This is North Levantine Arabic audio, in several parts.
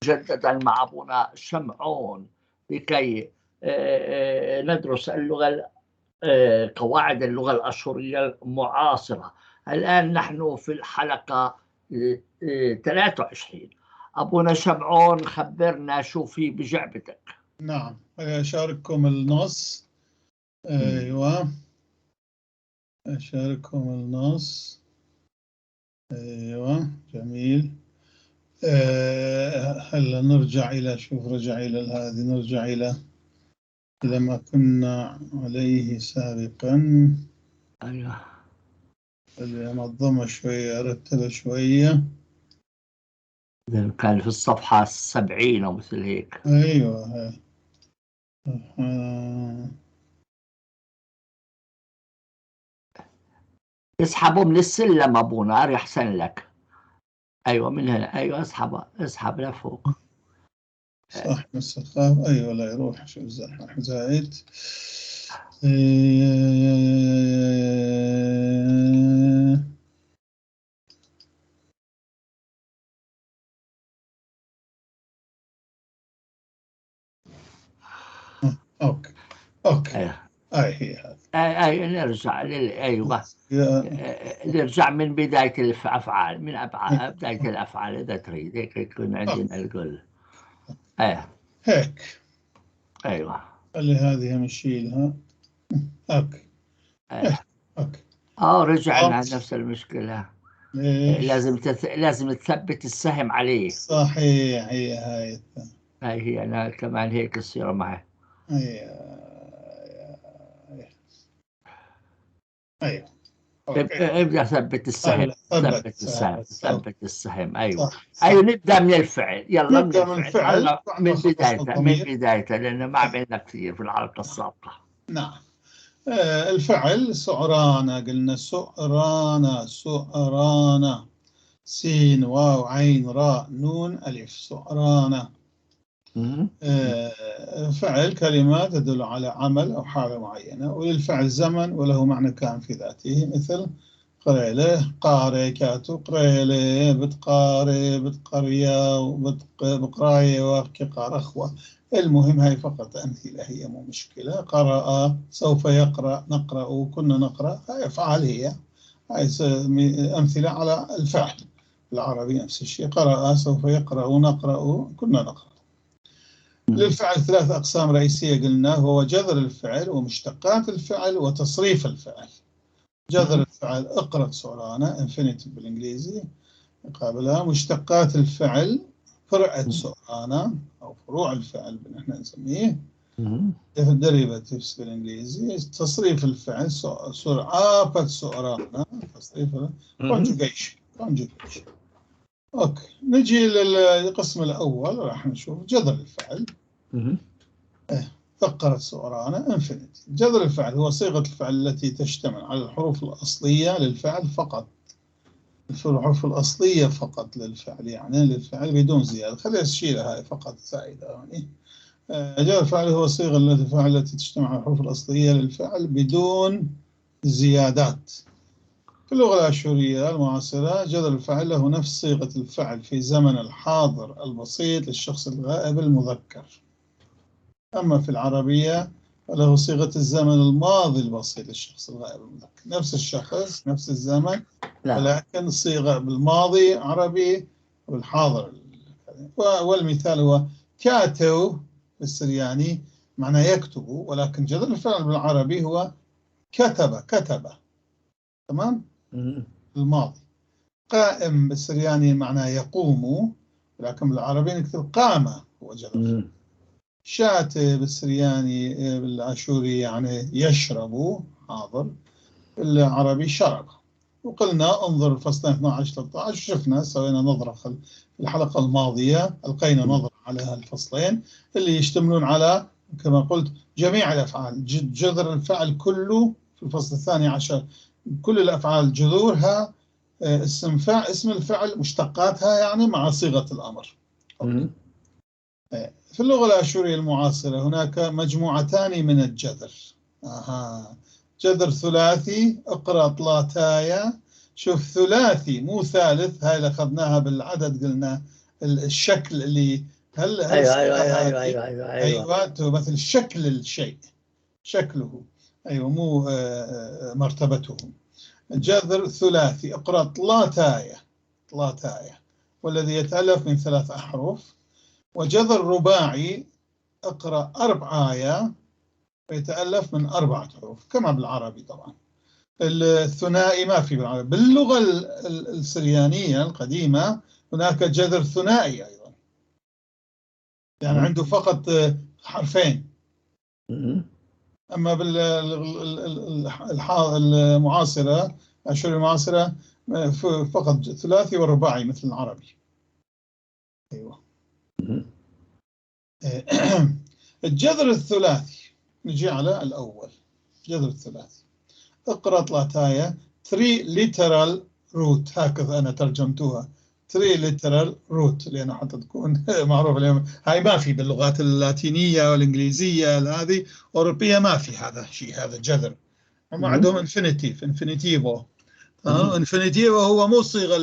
مجددا مع أبونا شمعون لكي ندرس اللغة، قواعد اللغة الأشورية المعاصرة. الآن نحن في الحلقة 23. أبونا شمعون، خبرنا شو في بجعبتك. نعم، أشارككم النص. أيوة، أشارككم النص. أيوة، جميل. هلا نرجع إلى، شوف، رجع إلى هذه، نرجع إلى ما كنا عليه سابقا. أيوة، اللي أنظمها شوية، أرتبها شوية. كان في الصفحة 70 أو مثل هيك. أيوة. اسحبوا من السلم أبونا، أحسن لك. أيوة، من هنا. أيوة، اسحب، اسحب لفوق. صح، بس أخاف. أيوة، لا يروح. شو الزحمة زايد. okay okay. أيوة. هاي هي هذه. أي نرجع أيوة، نرجع من بداية الأفعال، من بداية الأفعال إذا تريد، هيك يكون عندنا الكل. أيوة. هيك. أيوة. خلي هذه نشيلها. okay. أيوة. okay. رجعنا نفس المشكلة. ليش؟ لازم تثبت السهم عليه. صحيح، هي هاي. هاي هي، أنا كمان هيك الصيرة معي. أيوة. أيوة. ابدأ ثبت السهم، ثبت السهم، ثبت السهم. أيوة. صح. أيوة، نبدأ من الفعل. يلا نبدأ من الفعل، من بدايته، من بدايته، لأنه ما عملنا كثير في الحلقة السابقة. نعم. الفعل سعرانة، قلنا سعرانة، سعرانة، سين واو عين راء نون ألف، سعرانة. فعل كلمة تدل على عمل أو حالة معينة، وللفعل زمن وله معنى كامل في ذاته، مثل قريلة، قاري، كاتو، قريلة، بتقاري، بتقريا، بقراية، وكقارخوة. المهم هاي فقط أمثلة، هي مو مشكلة. قرأ، سوف يقرأ، نقرأ، كنا نقرأ، هاي أفعال، هي هاي أمثلة على الفعل. العربي نفس الشيء، قرأ، سوف يقرأ، نقرأ، كنا نقرأ. للفعل ثلاث أقسام رئيسية قلنا، هو جذر الفعل ومشتقات الفعل وتصريف الفعل. جذر الفعل اقرأ سعرانة، infinitive بالإنجليزي، قابلها. مشتقات الفعل فرعة سعرانة أو فروع الفعل نحن نسميه، derivatives بالإنجليزي. تصريف الفعل سرعافة سعرانة، تصريف conjugation. okay، نجي للقسم الاول، راح نشوف جذر الفعل. فقرة سعرانة infinitive. جذر الفعل هو صيغة الفعل التي تشتمل على الحروف الأصلية للفعل فقط. الحروف الأصلية فقط للفعل، يعني للفعل بدون زيادة. خلينا نشيلها هاي فقط زائدة يعني. جذر الفعل هو صيغة الفعل التي تشتمل على الحروف الأصلية للفعل بدون زيادات. في اللغة الآشورية المعاصرة جذر الفعل له نفس صيغة الفعل في زمن الحاضر البسيط للشخص الغائب المذكر. أما في العربية فله صيغة الزمن الماضي البسيط للشخص الغائب المذكر. نفس الشخص، نفس الزمن، ولكن صيغة بالماضي عربي والحاضر. والمثال هو كاتو بالسرياني، معناه يكتب، ولكن جذر الفعل بالعربي هو كتب، كتب. تمام؟ الماضي. قائم بالسرياني معناه يقوم، ولكن بالعربي نكتب قام، هو جذر. شات بالسرياني بالآشوري يعني يشرب، حاضر، بالعربي شرب. وقلنا انظر الفصلين 12 13، شفنا، سوينا نظرة في الحلقة الماضية، ألقينا نظرة على هالفصلين اللي يشتملون على كما قلت جميع الأفعال، جذر الفعل كله في الفصل 12، كل الأفعال جذورها، اسم فعل، اسم الفعل، مشتقاتها يعني مع صيغة الأمر. في اللغة الآشورية المعاصرة هناك مجموعتان من الجذر. جذر ثلاثي، اقرأ طلاتايا. شوف ثلاثي مو ثالث، هاي اللي أخذناها بالعدد، قلنا الشكل اللي هل ايوه ايوه الصيغة ايوه هذه ايوه ايوه ايوه ايوه تمثل شكل الشيء، شكله، ايوه، مو مرتبته. جذر ثلاثي، اقرأ طلاتايا، طلاتايا، والذي يتألف من 3 أحرف. وجذر رباعي، اقرأ أربعايا، ويتألف من 4 حروف كما بالعربي. طبعا الثنائي ما في بالعربي. باللغة السريانية القديمة هناك جذر ثنائي أيضا، يعني عنده فقط حرفين. أما بالمعاصرة، الأشهر المعاصرة، فقط ثلاثي ورباعي مثل العربي. أيوة. الجذر الثلاثي، نجي على الأول، الجذر الثلاثي، اقرأ طلاتايا، triliteral root، هكذا أنا ترجمتها triliteral root، لأنه حتى تكون معروفة اليوم. هاي ما في باللغات اللاتينية والإنجليزية، هذه أوروبية، ما في هذا الشيء، هذا الجذر. هم عندهم infinitive، infinitivo. infinitivo هو مو الصيغة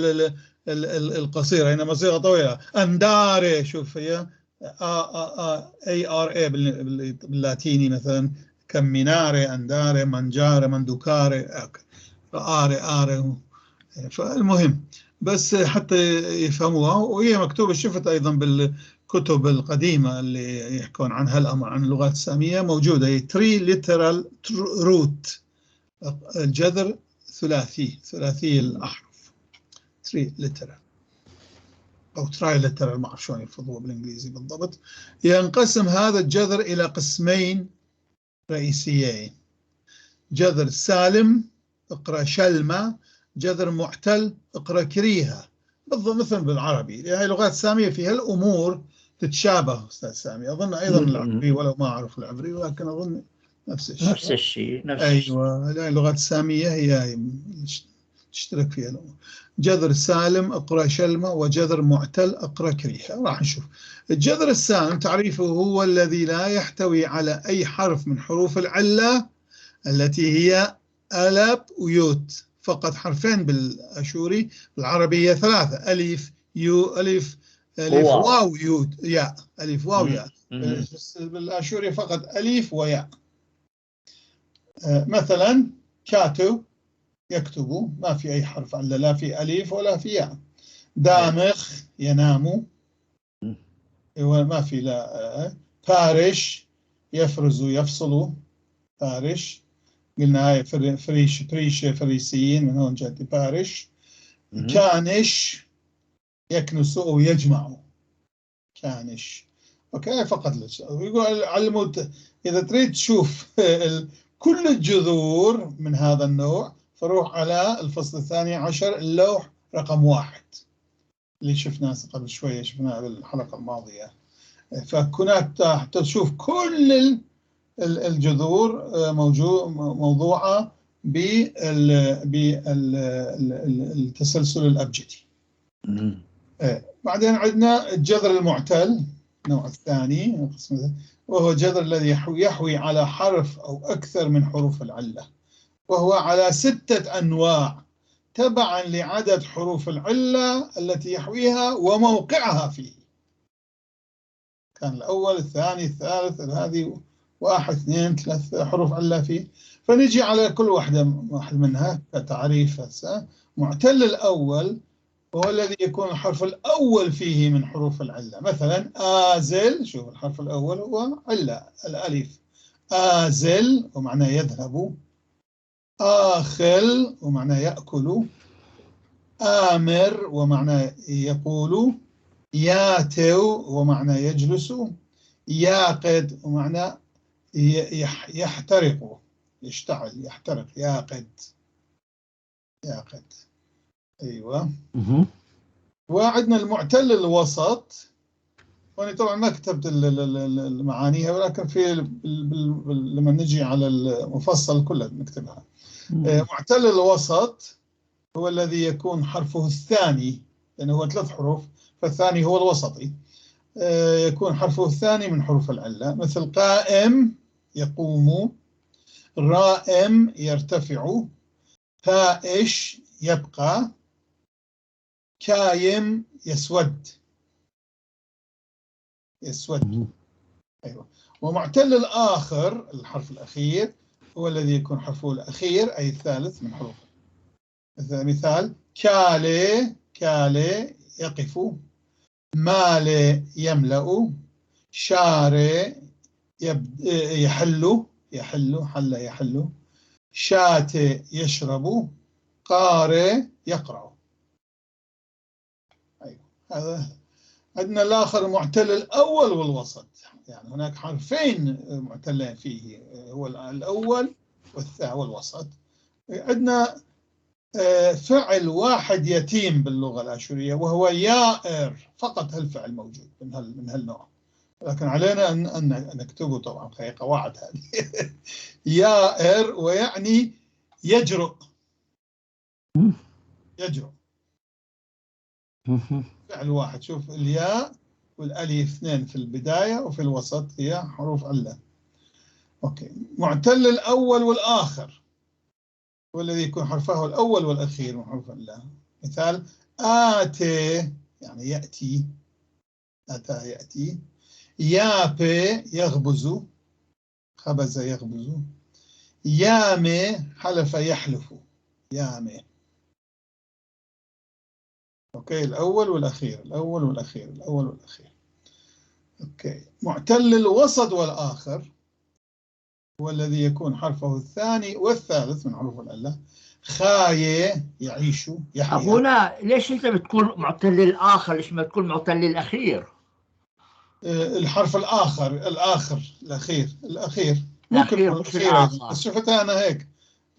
القصيرة، إنما صيغة طويلة، andare. شوف، هي A A A R E باللاتيني، مثلا camminare، andare، mangiare، manducare، are are. فالمهم بس حتى يفهموها، وهي مكتوبة، شفت أيضا بالكتب القديمة اللي يحكون عن هالأمر، عن اللغات السامية، موجودة هي triliteral root، الجذر ثلاثي، ثلاثي الأحرف، triliteral أو triliteral، ما أعرف شلون يلفظوه بالإنجليزي بالضبط. ينقسم هذا الجذر إلى قسمين رئيسيين: جذر سالم، اقرأ شلمة، جذر معتل، اقرأ كريهة. بالضبط مثل بالعربي. هاي اللغات السامية فيها الأمور تتشابه أستاذ سامي، أظن أيضا العبري، ولو ما أعرف العبري، ولكن أظن نفس الشيء. نفس الشيء، نفس الشيء. أيوة، اللغات السامية هي تشترك فيها الأمور. جذر سالم اقرأ شلمة، وجذر معتل اقرأ كريهة. راح نشوف الجذر السالم، تعريفه هو الذي لا يحتوي على أي حرف من حروف العلة التي هي ألف ويوت، فقط حرفين بالأشوري. بالعربية ثلاثة: ألف، يو، ألف، ألف، واو، يوت، ياء، ألف، واو، ياء. بالأشوري فقط ألف وياء. مثلا كاتو، يكتب، ما في أي حرف علة، لا في ألف ولا في ياء. دامخ، ينام، ما في لا. بارش، يفرز، يفصل. بارش قلنا هاي فريش، بريش، فريسيين، من هون جت بارش. كانش، يكنس أو يجمع، كانش. okay، فقط يقول علموا، إذا تريد تشوف كل الجذور من هذا النوع فروح على الفصل 12، اللوح رقم 1، اللي شفناه قبل شوية، شفناه بالحلقة الماضية. فهناك تشوف كل الجذور موجود موضوعة بالتسلسل الأبجدي. بعدين عندنا الجذر المعتل، النوع الثاني، وهو الجذر الذي يحوي على حرف أو أكثر من حروف العلة، وهو على 6 أنواع تبعا لعدد حروف العلة التي يحويها وموقعها فيه. كان الأول، الثاني، الثالث، هذه 1، 2، 3 حروف علة فيه. فنجي على كل واحدة منها كتعريف. هسه معتل الأول هو الذي يكون الحرف الأول فيه من حروف العلة، مثلا آزل، شوف الحرف الأول هو علة، الألف، آزل ومعناه يذهب، آخل ومعناه يأكل، آمر ومعناه يقول، ياتو ومعناه يجلس، ياقد ومعناه يحترق، يشتعل، يحترق، ياقد، ياقد. أيوة. وعندنا المعتل الوسط، وأنا طبعا ما كتبت المعانيها، ولكن في لما نجي على المفصل كله نكتبها. معتل الوسط هو الذي يكون حرفه الثاني، لأنه هو 3 حروف فالثاني هو الوسطي، يكون حرفه الثاني من حروف العلة، مثل قائم يقوم، رائم يرتفع، فائش يبقى، كايم يسود. يسود. أيوة. ومعتل الآخر الحرف الأخير هو الذي يكون حرفه الأخير أي الثالث من حروفه. مثال كالي، كالي يقف، مالي يملأ، شاري يحل، يحل، حل يحل، شات يشرب، قاري يقرأ. أيوة. هذا عندنا الآخر معتل الأول والوسط، يعني هناك حرفين معتلين فيه، هو الأول والوسط. عندنا فعل واحد يتيم باللغة الآشورية وهو يائر، فقط هالفعل موجود من هالنوع، لكن علينا أن نكتبه طبعا في قواعد هذه. يائر ويعني يجرؤ، يجرؤ، فعل واحد. شوف الياء والألف اثنين في البداية وفي الوسط هي حروف علة. okay. معتل الأول والآخر والذي يكون حرفه الأول والأخير من حروف علة. مثال آتي يعني يأتي، أتى يأتي، يابي يغبز، خبز يغبز، يامي حلف يحلف، يامي. okay. الأول والأخير، الأول والأخير، الأول والأخير. okay. معتل الوسط والآخر هو الذي يكون حرفه الثاني والثالث من حروف العلة. خاية يعيش، يحيا. أبونا ليش أنت بتقول معتل الآخر؟ ليش ما تقول معتل الأخير؟ الحرف الآخر، الآخر، الأخير، الأخير، ممكن الأخير، بس شفتها أنا هيك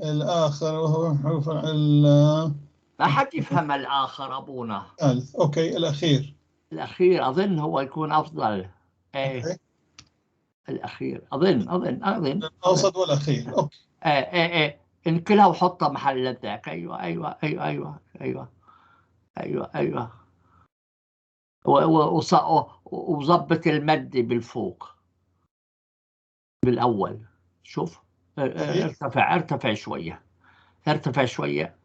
الآخر وهو حروف العلة. ما حد يفهم الآخر أبونا. ثالث. okay. الأخير، الأخير أظن هو يكون أفضل. إيه. okay. الأخير أظن أظن أظن الأوسط والأخير. okay. إيه إيه إيه انقلها وحطها محل ذاك. أيوه أيوه أيوه أيوه أيوه أيوه أيوه، وظبط المد بالفوق بالأول. شوف ارتفع، ارتفع شوية، ارتفع شوية،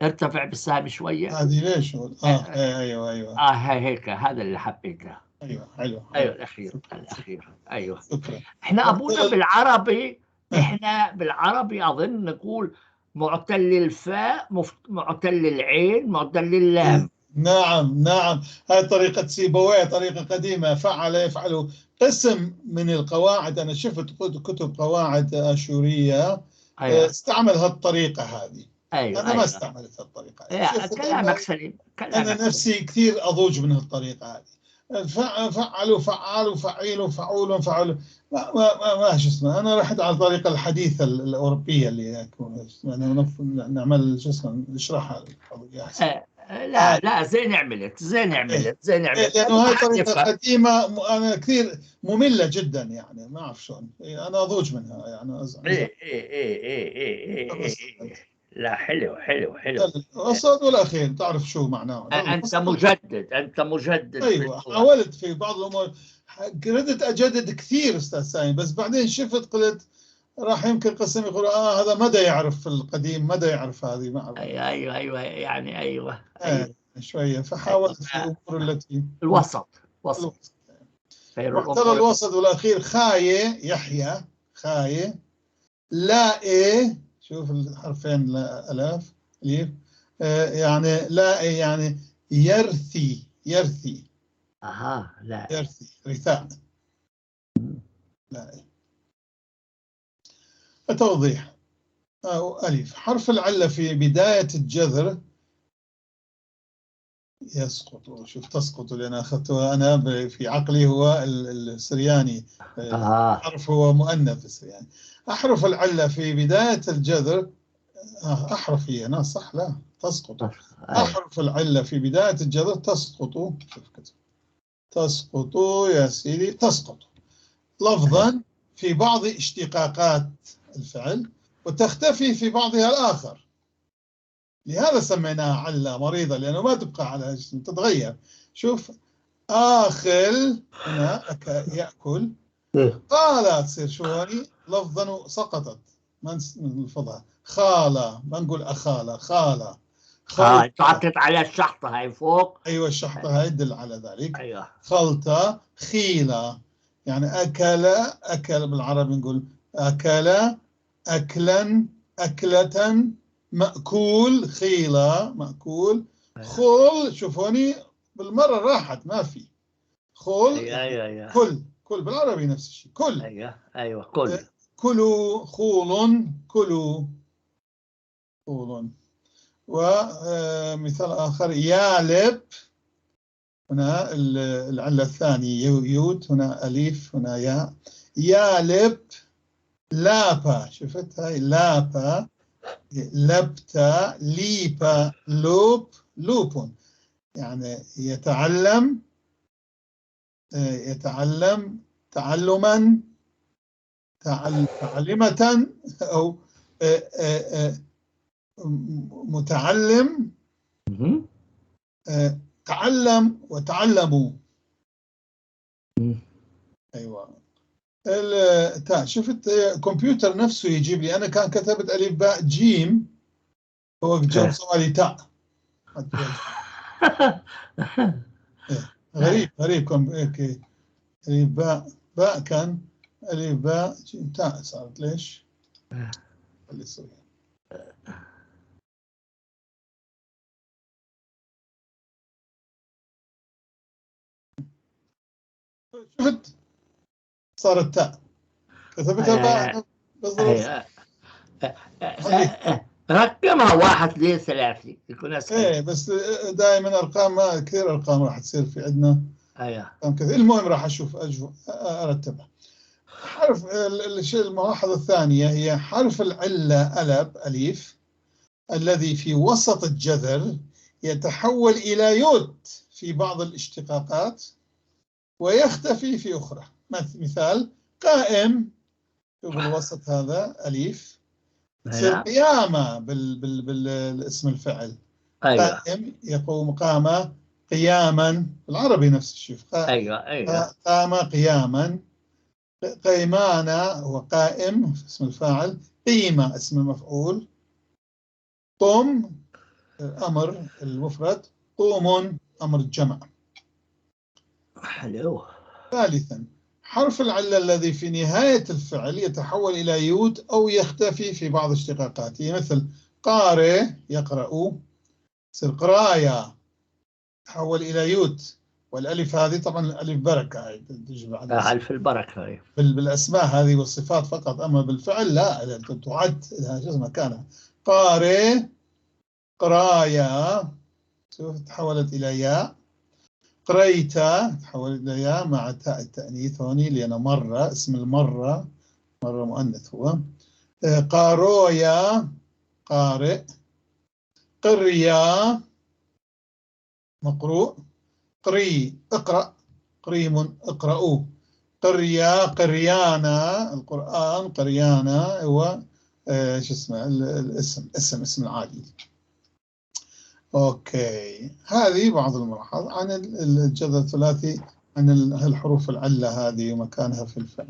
ارتفع بالسهم شوية. هذه ليش؟ ايوه ايوه هاي هيك، هذا اللي حبيته. ايوه حلو. ايوه الاخير، الاخير. ايوه شكرا. احنا ابونا بالعربي، احنا بالعربي اظن نقول معتل الفاء، معتل العين، معتل اللام. نعم نعم، هاي طريقة سيبويه، طريقة قديمة، فعل يفعل. قسم من القواعد، أنا شفت كتب قواعد آشورية. أيوة. استعمل هالطريقة هذه. أيوة. أنا ما أيوة. استعملت هالطريقة. أيوة. كلامك سليم. أنا نفسي كثير أضوج من هالطريقة هذه. فعلوا فعالوا فعيلوا فعول فعلوا، ما ما ما شو اسمه. أنا رحت على الطريقة الحديثة الأوروبية اللي نعمل شو اسمه، نشرحها القضية أحسن. لا لا، زين عملت، زين عملت، زين عملت. لأنه هاي طريقة قديمة، أنا كثير مملة جدا، يعني ما أعرف شلون، أنا أضوج منها يعني. أزعل. إيه إيه إيه إيه إيه إيه. لا حلو حلو حلو. الوسط والأخير تعرف شو معناه. أنت مجدد، أنت مجدد. أيوة، حاولت في بعض الأمور، ردت أجدد كثير أستاذ سامي، بس بعدين شفت قلت راح يمكن قسم يقول هذا مدى يعرف القديم، مدى يعرف هذه، ما أعرف. أيوة أيوة أيوة يعني أيوة, أيوة. شوية، فحاولت في الأمور التي الوسط، وسط. معتل الوسط والأخير خاية يحيى، خاية، لا إيه، شوف الحرفين الألاف ألف، يعني لا إيه يعني يرثي، يرثي. أها لا يرثي، رثاء. لا إيه. التوضيح. ألف، حرف العلة في بداية الجذر يسقط. شوف تسقط، لأن أخذتها أنا في عقلي هو السرياني. حرف هو مؤنث السرياني. أحرف العلة في بداية الجذر، أحرف هي أنا صح، لا تسقط. أحرف العلة في بداية الجذر تسقط. شوف كتب تسقط يا سيدي، تسقط لفظا في بعض اشتقاقات الفعل وتختفي في بعضها الآخر. لهذا سميناها علة مريضة، لأنه ما تبقى على جسم، تتغير. شوف آخل هنا يأكل، قال تصير شو هوني لفظا سقطت، ما نلفظها. خالة ما نقول أخالة، خالة، خلطة. تعطت على الشحطة هاي فوق. أيوة الشحطة هاي تدل على ذلك. أيوة. خلطة خيلة، يعني أكل، أكل بالعربي نقول أكل، أكلا، أكلة، مأكول، خيلة مأكول. خل، شوفوني بالمرة راحت ما في خل. أيوة. كل، كل بالعربي نفس الشيء، كل. أيوة كل. كلوا، خول، كلوا، خول. ومثال آخر يالب، هنا العلة الثانية يود، هنا أليف، هنا ياء. يالب لابا، شفت هاي لابا، لبتا، ليبا، لوب، لوب، يعني يتعلم، يتعلم تعلما، تعلمة، أو متعلم، تعلم وتعلموا. أيوة. شفت الكمبيوتر نفسه يجيب لي، أنا كان كتبت ألف باء جيم، هو جاب صار تاء. غريب، غريب. ألف باء باء كان ألف باء جيم تاء صارت، ليش؟ اللي يصير. شفت؟ صارت تاء، كتبتها باء بالضبط. رقمها 1 2 3 يكون اسهل. ايه بس دائما ارقام، ما كثير ارقام راح تصير في عندنا. ايوه كثير. المهم راح اشوف ارتبها. حرف الشيء، الملاحظة الثانية هي حرف العلة ألب أليف الذي في وسط الجذر يتحول إلى يود في بعض الاشتقاقات ويختفي في أخرى. مثال قائم، بالوسط هذا أليف، تصير قيامة بالاسم الفعل. أيوة. قائم يقوم، قام قياما، بالعربي نفس الشيء. أيوة. قام قياما. قيمانا هو قائم اسم الفاعل، قيمة اسم المفعول، قم أمر المفرد، قوم أمر الجمع. حلو. ثالثا حرف العلة الذي في نهاية الفعل يتحول إلى يود أو يختفي في بعض اشتقاقاته، مثل قارئ يقرأ، يصير قراية، تحول إلى يود. والألف هذه طبعا الألف بركة، تجي بعد ألف البركة بالأسماء هذه والصفات فقط، أما بالفعل لا، تعد لها شو اسمها كانها قارئ قراية، شوف تحولت إلى ياء. قريتا تحولت إلى ياء مع تاء التأنيث هوني، لأن مرة اسم المرة، مرة مؤنث هو. قارويا قارئ، قريا مقروء، قري اقرأ، قريم اقرأوا، قريا قريانا القرآن، قريانا هو شو اسمه الاسم، اسم اسم العادي. okay، هذه بعض الملاحظات عن الجذر الثلاثي، عن الحروف العلة هذه ومكانها في الفعل.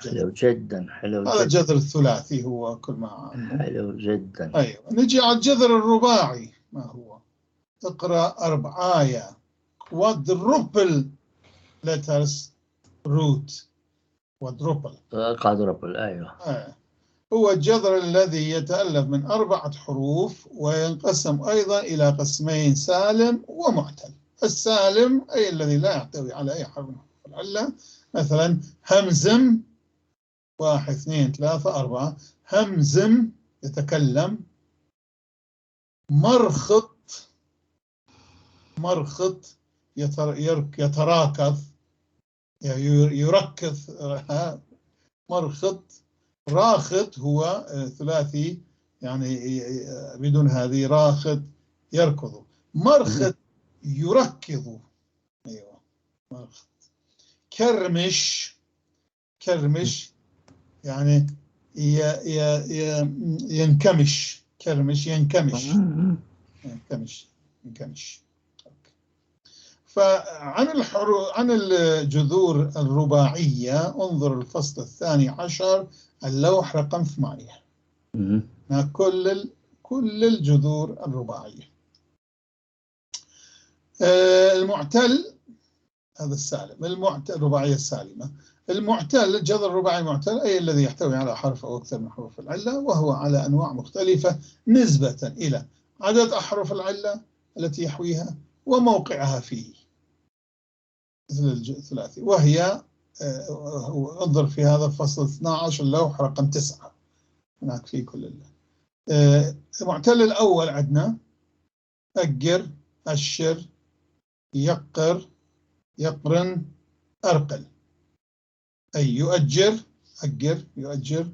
حلو جدا، حلو هذا الجذر الثلاثي هو كل ما عنه. حلو جدا. ايوه، نجي على الجذر الرباعي. ما هو؟ اقرأ أربعاية، quadruple letters root، quadruple، quadruple. أيوه. هو الجذر الذي يتألف من 4 حروف وينقسم أيضا إلى قسمين، سالم ومعتل. السالم أي الذي لا يحتوي على أي حرف من حروف العلة، مثلا همزم، 1 2 3 4، همزم يتكلم، مرخط، مرخط يتراكض، يركض، مرخط. راخط هو ثلاثي يعني بدون هذه، راخط يركض، مرخط يركض. ايوه مرخط. كرمش، كرمش يعني ينكمش، كرمش ينكمش، ينكمش، ينكمش. فعن عن الجذور الرباعية انظر الفصل 12 اللوح رقم 8. كل كل الجذور الرباعية. المعتل هذا السالم، المعتل الرباعية السالمة. المعتل الجذر الرباعي المعتل أي الذي يحتوي على حرف أو أكثر من حروف العلة، وهو على أنواع مختلفة نسبة إلى عدد أحرف العلة التي يحويها وموقعها فيه، مثل الثلاثي. وهي انظر في هذا الفصل 12 اللوح رقم 9، هناك في كل المعتل الأول عندنا أجر، أشر، يقر، يقرن، أرقل. أي يؤجر، أجر، يؤجر،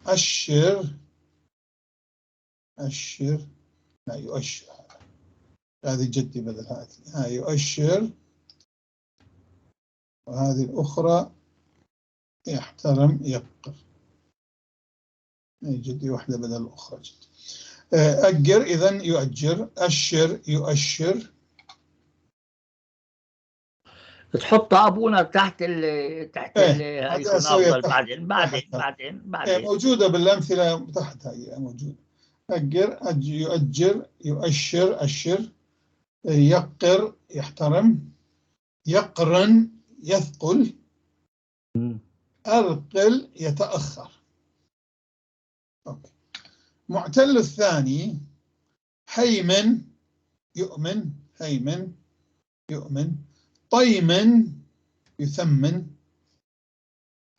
أشر، أشر، لا يؤشر، هذه جدي بدل هذه، يؤشر، وهذه الأخرى يحترم، يقر، جدي واحدة بدل الأخرى جدي. أجر إذن يؤجر، أشر يؤشر. تحط أبونا تحت ال تحت ال أفضل. بعدين بعدين بعدين بعدين موجودة بالأمثلة تحت، هي موجودة. أجر، يؤجر، يؤشر، أشر، يقر، يحترم، يقرن، يثقل، أرقل، يتأخر. أوكي. معتل الثاني هيمن، يؤمن، هيمن، يؤمن، طيمن، يثمن،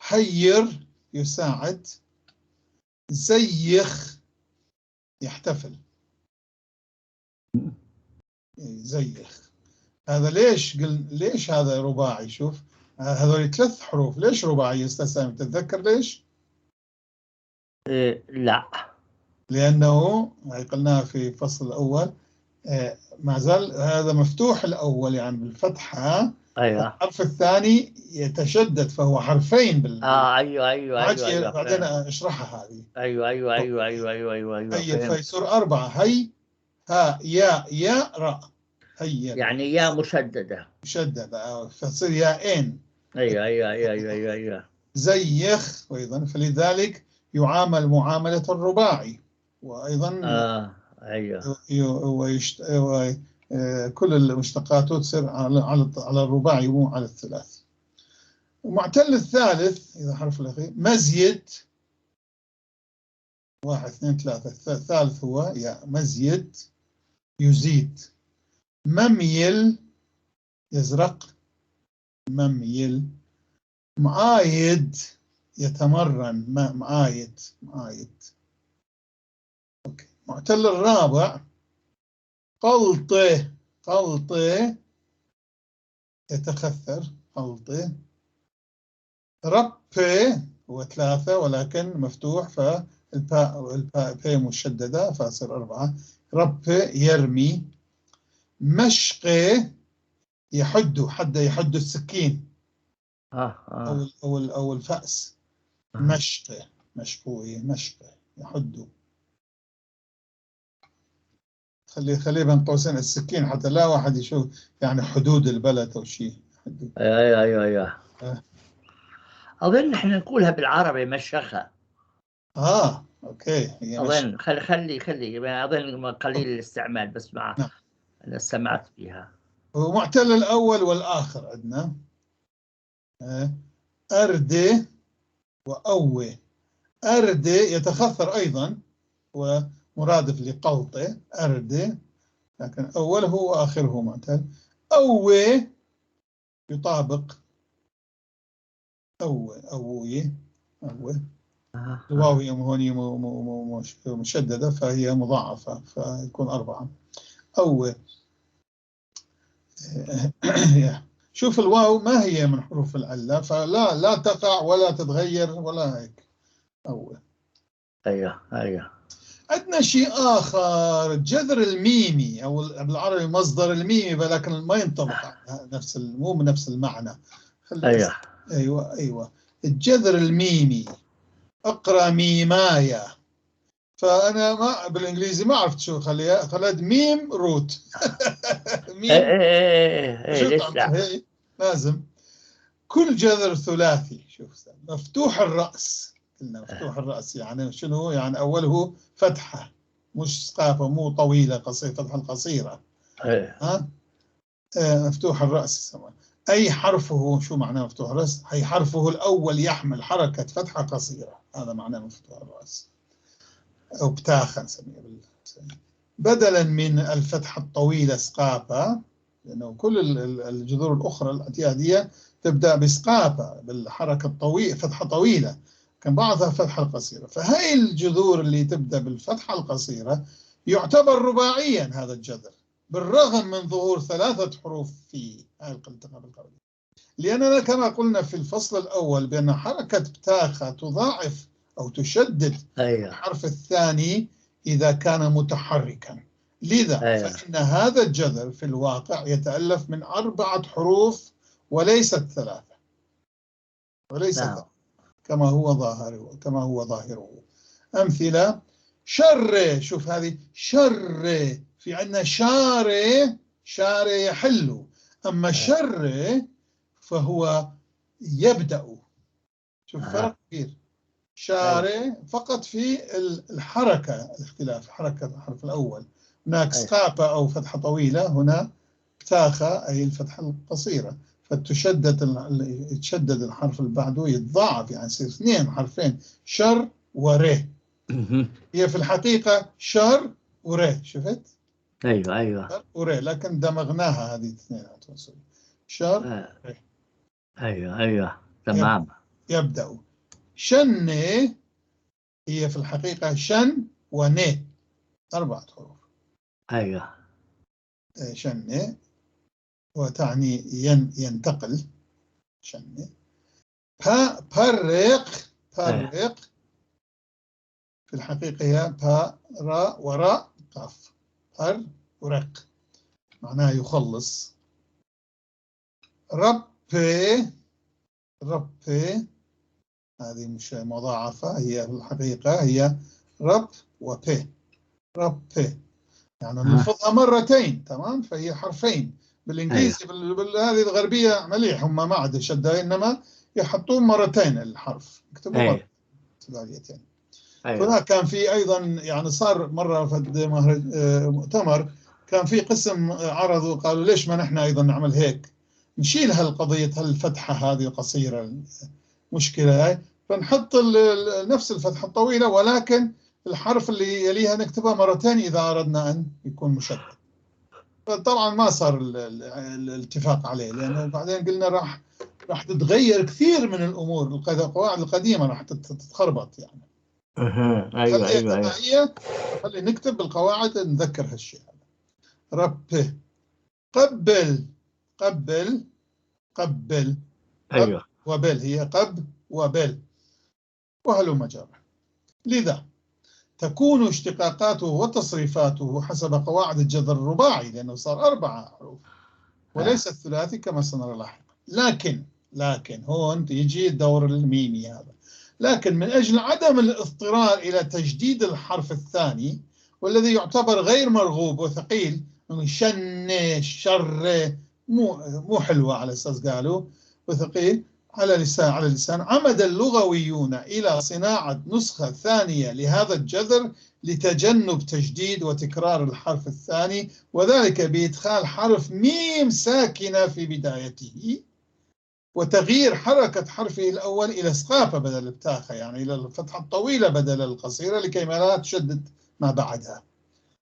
حير، يساعد، زيخ، يحتفل. زيخ هذا ليش قل ليش هذا رباعي؟ شوف هذول 3 حروف، ليش رباعي أستاذ سامي؟ تتذكر ليش؟ لا، لأنه قلناها في الفصل الأول، ما زال هذا مفتوح الأول يعني بالفتحة. أيوة. الحرف الثاني يتشدد فهو حرفين بال أيوة أيوة أيوة, أيوة. بعدين أشرحها هذه. أيوة أيوة أيوة أيوة أيوة أيوة, أيوة. فيصير 4، هي، ها، يا، يا، راء. هي يعني يا مشددة، مشددة فتصير ياءين. أيوة أيوة أيوة أيوة أيوة. زيخ أيضا، فلذلك يعامل معاملة الرباعي. وأيضا أيوة. كل المشتقات تصير على الرباعي مو على الثلاثي. المعتل الثالث إذا حرف الأخير مزيد، 1 2 3، الثالث هو يا مزيد، يزيد، مميل، يزرق، مميل، معايد، يتمرن، معايد، معايد. أوكي. معتل الرابع قلطه، قلطه، يتخثر، قلطه، ربه، هو 3 ولكن مفتوح فالباء الباء بي مشددة فصير 4، ربه، يرمي، مشقه، يحد، حد يحد السكين أو أو الفأس، مشقه، مشقوه، مشقه، يحد. خليه بين قوسين السكين حتى لا واحد يشوف يعني حدود البلد أو شيء. أيوة أيوة أيوة. أظن إحنا نقولها بالعربي مشخة. أوكي. أظن خلي خلي أظن قليل الاستعمال بس مع نعم. أنا سمعت بها. ومعتل الأول والآخر عندنا أردي وأوي. أردي يتخثر أيضا ومرادف لقلطه، أردي، لكن أوله وآخره معتل. أوي يطابق أوي، أوي، أوي. الواو هون مشددة فهي مضاعفة فيكون 4. أوي. شوف الواو ما هي من حروف العلة، فلا لا تقع ولا تتغير ولا هيك. أوي. أيوه أيوه. عندنا شيء آخر، الجذر الميمي أو بالعربي مصدر الميمي، ولكن ما ينطبق نفس، مو من نفس المعنى. أيوه أيوه أيوه. الجذر الميمي، اقرأ ميمايا، فأنا ما بالإنجليزي ما عرفت شو خليها، خليت ميم root. ميم. إيه ليش لا؟ لازم كل جذر ثلاثي، شوف مفتوح الرأس، قلنا مفتوح الرأس يعني شنو؟ يعني أوله فتحة، مش سقافة، مو طويلة قصيرة، فتحة القصيرة. ها؟ مفتوح الرأس يسمونه. أي حرفه، شو معناه مفتوح الرأس؟ أي حرفه الأول يحمل حركة فتحة قصيرة، هذا معناه مفتوح الرأس، أو بتاخة نسميه. بدلا من الفتحة الطويلة سقافة، لأنه كل الجذور الأخرى الاعتيادية تبدأ بسقافة، بالحركة الطويلة، فتحة طويلة، كان بعضها فتحة القصيرة. فهي الجذور اللي تبدأ بالفتحة القصيرة يعتبر رباعيا هذا الجذر، بالرغم من ظهور 3 حروف فيه. هاي الالتقاء بالقبلية، لأننا كما قلنا في الفصل الأول بأن حركة بتاخة تضاعف أو تشدد الحرف الثاني إذا كان متحركا. لذا فإن هذا الجذر في الواقع يتألف من 4 حروف وليست 3، وليس 3 كما هو ظاهره، كما هو ظاهره. أمثلة: شر، شوف هذه شر، في عندنا شاري، شاري يحل، أما شر فهو يبدأ. شوف فرق كبير. شاري فقط في الحركة، الاختلاف حركة الحرف الأول، هناك سقافة أو فتحة طويلة، هنا بتاخة أي الفتحة القصيرة، فتشدد يتشدد الحرف اللي بعده، يتضاعف، يعني يصير 2 حرفين، شر وري. هي في الحقيقة شر وري، شفت؟ ايوه ايوه، شر وري، لكن دمغناها هذه الاثنين. شر وري. ايوه ايوه تمام. يبدأ. شن هي في الحقيقة شن ون، 4 حروف. ايوه. شن وتعني ينتقل. شن. برق، برق في الحقيقة هي با را وراء قاف، بر ورق، معناها يخلص. ربي، ربي هذه مش مضاعفة، هي في الحقيقة هي رب وبي، ربي يعني نلفظها مرتين، تمام؟ فهي حرفين. بالإنجليزي هذه الغربية مليح، هم ما عاد شدة، إنما يحطون مرتين الحرف، يكتبوا مرتين. هناك كان في أيضا، يعني صار مرة في مؤتمر كان في قسم عرضوا قالوا ليش ما نحن أيضا نعمل هيك، نشيل هالقضية، هالفتحة هذه القصيرة، المشكلة هاي، فنحط نفس الفتحة الطويلة ولكن الحرف اللي يليها نكتبها مرتين إذا أردنا أن يكون مشدد. فطبعا ما صار الاتفاق عليه، لأنه بعدين قلنا راح تتغير كثير من الأمور، القواعد القديمة راح تتخربط يعني. ايوه ايوه ايوه، خلي نكتب بالقواعد نذكر هالشيء هذا. رب، قبل، قبل، قبل، ايوه، وبل، هي قب وبل، وهلم جرا. لذا تكون اشتقاقاته وتصريفاته حسب قواعد الجذر الرباعي، لأنه صار 4 حروف وليس الثلاثي كما سنرى لاحقا. لكن هون يجي الدور الميمي هذا. لكن من أجل عدم الاضطرار إلى تجديد الحرف الثاني والذي يعتبر غير مرغوب وثقيل، شن شر مو حلوة على أساس قالوا وثقيل على لسان، عمد اللغويون إلى صناعة نسخة ثانية لهذا الجذر لتجنب تجديد وتكرار الحرف الثاني، وذلك بإدخال حرف ميم ساكنة في بدايته وتغيير حركة حرفه الأول إلى سقافة بدل البتاخة، يعني إلى الفتحة الطويلة بدل القصيرة لكي ما لا تشدد ما بعدها.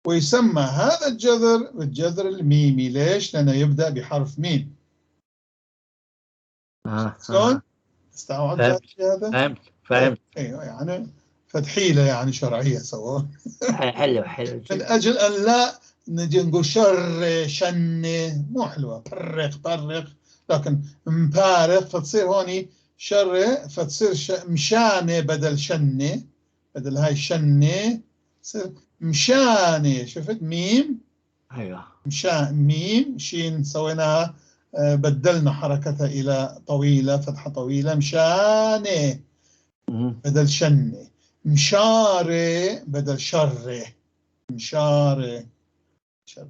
ويسمى هذا الجذر بالجذر الميمي. ليش؟ لأنه يبدأ بحرف ميم. شلون؟ استوعبت هذا؟ فهمت. ايوه، يعني فتحيلة يعني شرعية سوا. حلو حلو. من أجل أن لا نجي نقول شر شن، مو حلوة، برق برق، لكن مبارق فتصير هوني شر، فتصير مشانة بدل شنة، بدل هاي شنة تصير مشانة. شفت ميم؟ ايوه، مشان ميم شين سويناها، بدلنا حركتها إلى طويلة، فتحة طويلة، مشانة بدل شنة، مشارة بدل شرة، مشارة شر،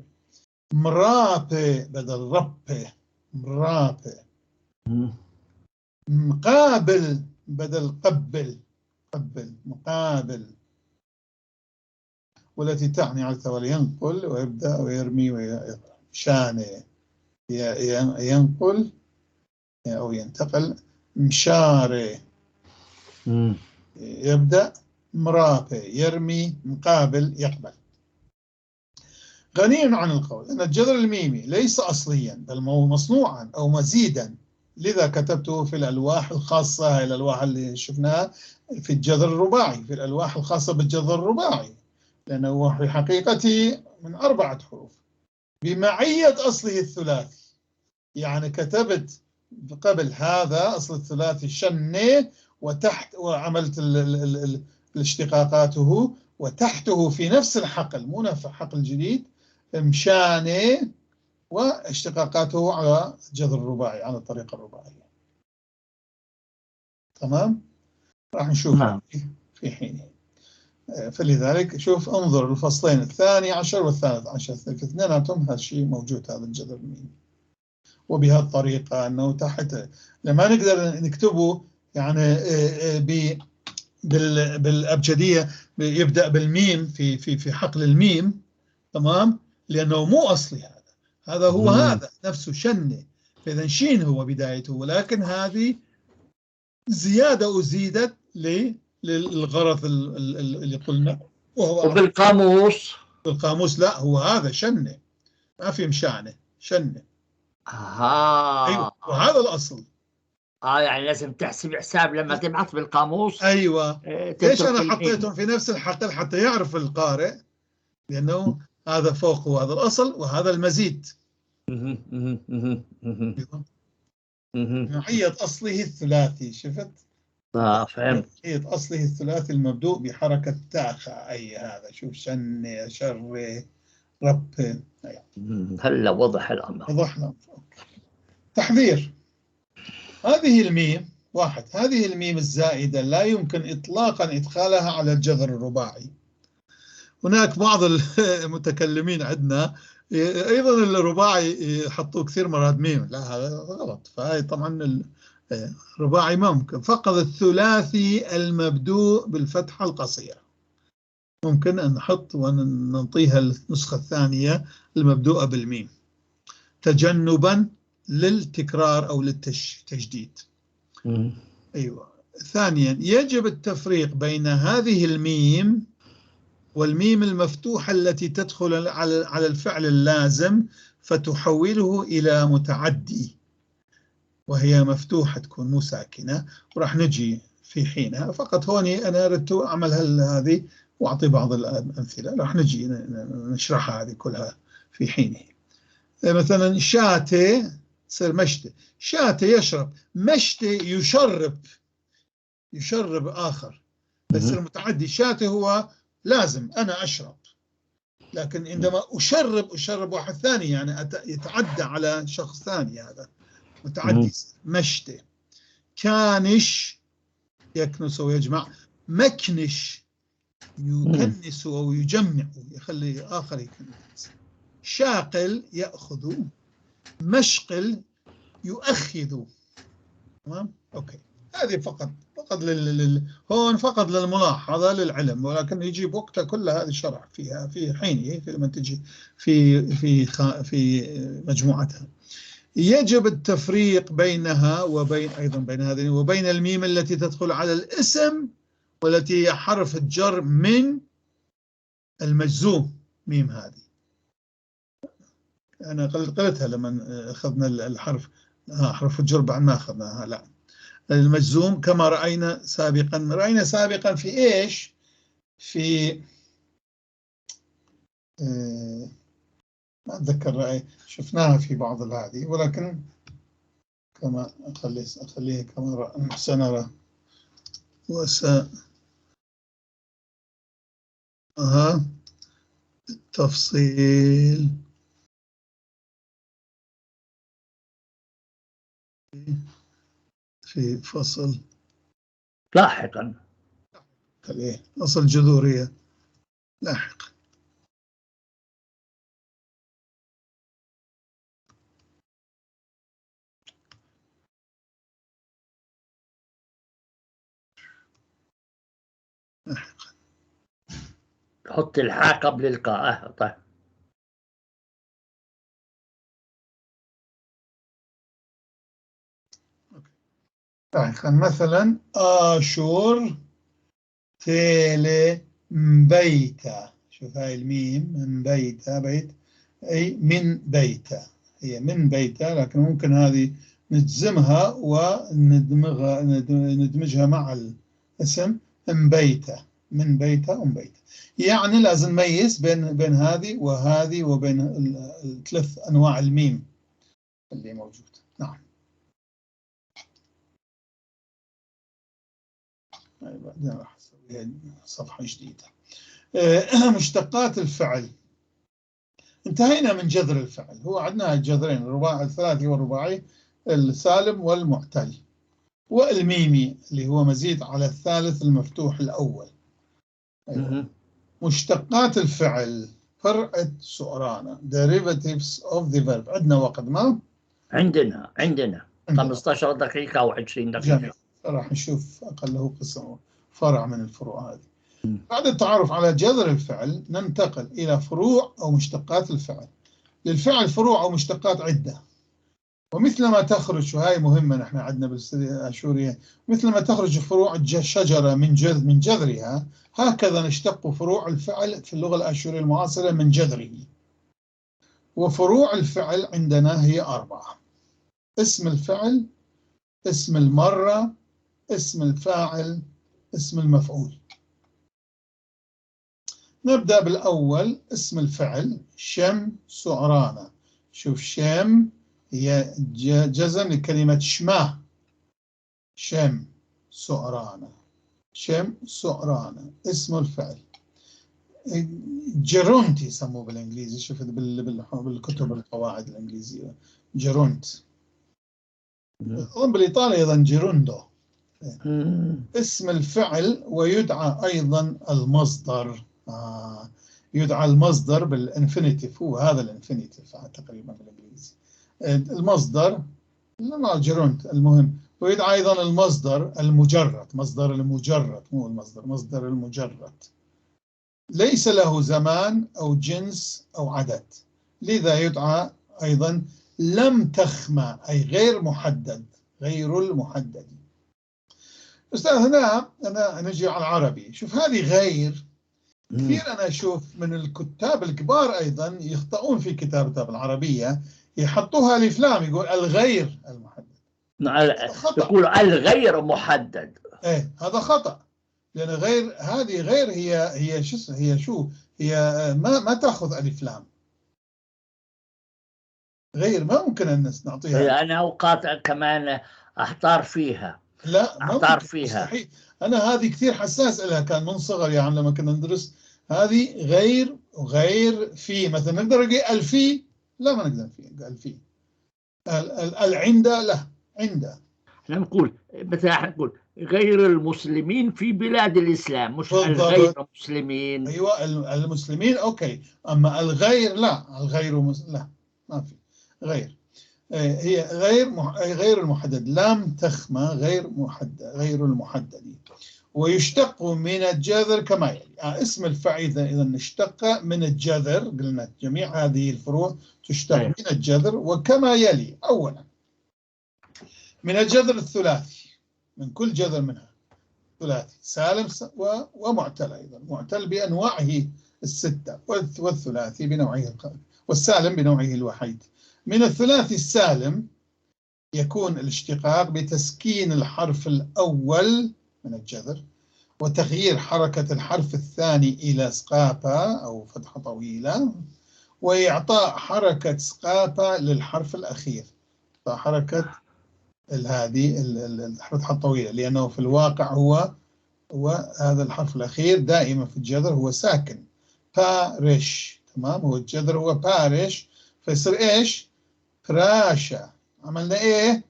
مرابة بدل ربة، مرابة، مقابل بدل قبل، قبل، مقابل، والتي تعني على التوالي ينقل ويبدأ ويرمي وشانه، ينقل أو ينتقل، مشاري يبدأ، مرابي يرمي، مقابل يقبل. غني عن القول أن الجذر الميمي ليس أصليا بل مصنوعا أو مزيدا، لذا كتبته في الألواح الخاصة، هاي الألواح اللي شفناها في الجذر الرباعي، في الألواح الخاصة بالجذر الرباعي، لأنه هو في حقيقته من 4 حروف بمعية أصله الثلاثي. يعني كتبت قبل هذا أصل الثلاثي شنة، وتحت وعملت الاشتقاقاته، وتحته في نفس الحقل، مو نفس حقل جديد، مشانه واشتقاقاته على الجذر الرباعي، على الطريقة الرباعية. تمام؟ راح نشوف في حينه. فلذلك شوف، انظر الفصلين 12 و13، في اثنيناتهم هذا الشيء موجود، هذا الجذر الميمي، وبهالطريقة أنه تحت لما نقدر نكتبه يعني بالأبجدية يبدأ بالميم في في في حقل الميم، تمام؟ لأنه مو أصلي هذا، هذا هو هذا نفسه شنة، فإذا شين هو بدايته، ولكن هذه زيادة أزيدت للغرض اللي قلنا، وهو وبالقاموس. بالقاموس لا، هو هذا شنة، ما في مشانة، شنة. أيوة، وهذا الأصل. يعني لازم تحسب حساب لما تبحث بالقاموس. أيوة. ليش أنا حطيتهم في نفس الحقل؟ حتى يعرف القارئ، لأنه هذا فوق وهذا الأصل وهذا المزيد. معية أصله الثلاثي، شفت؟ فهمت. معية أصله الثلاثي المبدوء بحركة تاخة، أي هذا شوف شن شر رب. هلا وضح الأمر. وضحنا. تحذير: هذه الميم واحد، هذه الميم الزائدة لا يمكن إطلاقا إدخالها على الجذر الرباعي. هناك بعض المتكلمين عندنا أيضا الرباعي يحطوا كثير مرات ميم، لا هذا غلط. فهي طبعا الرباعي ما ممكن، فقط الثلاثي المبدوء بالفتحة القصيرة ممكن أن نحط ونعطيها النسخة الثانية المبدوءة بالميم، تجنبا للتكرار أو للتجديد. أيوة. ثانيا، يجب التفريق بين هذه الميم والميم المفتوحة التي تدخل على الفعل اللازم فتحوله إلى متعدي، وهي مفتوحة تكون مو ساكنة، وراح نجي في حينها. فقط هوني أنا أردت أعمل هذه وأعطي بعض الأمثلة، راح نجي نشرحها هذه كلها في حينه. مثلا شاتي تصير مشتي، شاتي يشرب، مشتي يشرب، يشرب آخر، بس المتعدي. شاتي هو لازم أنا أشرب، لكن عندما أشرب أشرب واحد ثاني، يعني يتعدى على شخص ثاني، هذا متعدي. مشتي. كانش يكنس ويجمع، مكنش يكنس أو يجمع، يخلي آخر يكنس. شاقل يأخذ، مشقل يؤخذ. تمام؟ أوكي. هذه فقط هون فقط للملاحظة للعلم، ولكن يجي بوقتها كل هذه الشرح فيها في حينه، في لما تجي في في في مجموعتها. يجب التفريق بينها وبين أيضا بين هذه وبين الميم التي تدخل على الاسم والتي هي حرف الجر من المجزوم، ميم هذه أنا قلتها لما أخذنا الحرف، حرف الجر بعد ما أخذناها، لا المجزوم كما رأينا سابقا. رأينا سابقا في إيش؟ في ما أتذكر رأي، شفناها في بعض هذه، ولكن كما أخليها كما سنرى. التفصيل في فصل لاحقا، خليه فصل جذورية لاحقا. حط الحاء قبل القاء. طيب طيب مثلا آشور تيلي مبيتا. شوف هاي الميم مبيتا، بيت أي من بيتا، هي من بيتا، لكن ممكن هذه نجزمها وندمجها ندمجها مع الاسم مبيتا، من بيتا ومبيتا. يعني لازم نميز بين هذه وهذه وبين الثلاث أنواع الميم اللي موجود. نعم. بعدين راح أسويها صفحة جديدة. مشتقات الفعل. انتهينا من جذر الفعل. هو عندنا الجذرين الرباعي الثلاثي والرباعي، السالم والمعتل، والميمي اللي هو مزيد على الثالث المفتوح الأول. أيوة. مشتقات الفعل فرع سؤرانا، derivatives of the verb. عندنا وقت ما؟ عندنا 15 دقيقة أو 20 دقيقة. جميل. راح نشوف أقله قسم فرع من الفروع هذه. بعد التعرف على جذر الفعل ننتقل إلى فروع أو مشتقات الفعل. للفعل فروع أو مشتقات عدة، ومثلما تخرج، وهي مهمة نحن عندنا بالآشورية، مثلما تخرج فروع الشجرة من جذرها، هكذا نشتق فروع الفعل في اللغة الآشورية المعاصرة من جذره. وفروع الفعل عندنا هي 4: اسم الفعل، اسم المرة، اسم الفاعل، اسم المفعول. نبدأ بالأول، اسم الفعل شم سعرانة. شوف شم هي جزم لكلمة شما، شم سعرانة، شم سعرانة اسم الفعل. gerund يسموه بالإنجليزي، شوف بالكتب القواعد الإنجليزية gerund، أظن بالإيطالي أيضا gerundo. اسم الفعل ويدعى أيضا المصدر. يدعى المصدر بال infinitive، هو هذا ال infinitive تقريبا بالإنجليزي المصدر، لا gerund. المهم ويدعى أيضا المصدر المجرد، مصدر المجرد، مو المصدر، مصدر المجرد. ليس له زمان أو جنس أو عدد، لذا يدعى أيضا لم تخمى، أي غير محدد، غير المحدد. أستاذ هنا أنا نجي على العربي. شوف هذه غير، كثير أنا أشوف من الكتاب الكبار أيضا يخطئون في كتابتها بالعربية، يحطوها ألف لام، يقول الغير المحدد. يقول الغير محدد. إيه هذا خطأ، لأن غير هذه غير هي شو هي شو هي ما تأخذ ألف لام. غير ما ممكن أن نعطيها. أنا أوقات كمان أحتار فيها. لا ما أحتار فيها. مستحيل. أنا هذه كثير حساس لها، كان من صغر يعني لما كنا ندرس هذه غير وغير في، مثلا نقدر نقول الفي، لا ما نقدر في الفي، العند، لا عند. احنا نقول مثلا، احنا نقول غير المسلمين في بلاد الإسلام، مش الغير مسلمين. أيوة المسلمين okay، أما الغير لا، الغير لا ما في غير، هي غير المحدد، لام تخمة غير محدد، غير المحدد. ويشتق من الجذر كما يلي. اسم الفاعل إذا اشتق من الجذر، قلنا جميع هذه الفروع تشتق من الجذر، وكما يلي. أولا من الجذر الثلاثي، من كل جذر منها ثلاثي سالم ومعتل أيضا، معتل بأنواعه الستة، والثلاثي بنوعه والسالم بنوعه الوحيد. من الثلاثي السالم يكون الاشتقاق بتسكين الحرف الأول من الجذر وتغيير حركة الحرف الثاني إلى سقابة أو فتحة طويلة، وإعطاء حركة سقابة للحرف الأخير، حركة هذه الفتحة الطويلة، لأنه في الواقع هو هذا الحرف الأخير دائما في الجذر هو ساكن، بارش، تمام، هو الجذر هو بارش، فيصير إيش؟ فراشة. عملنا إيه؟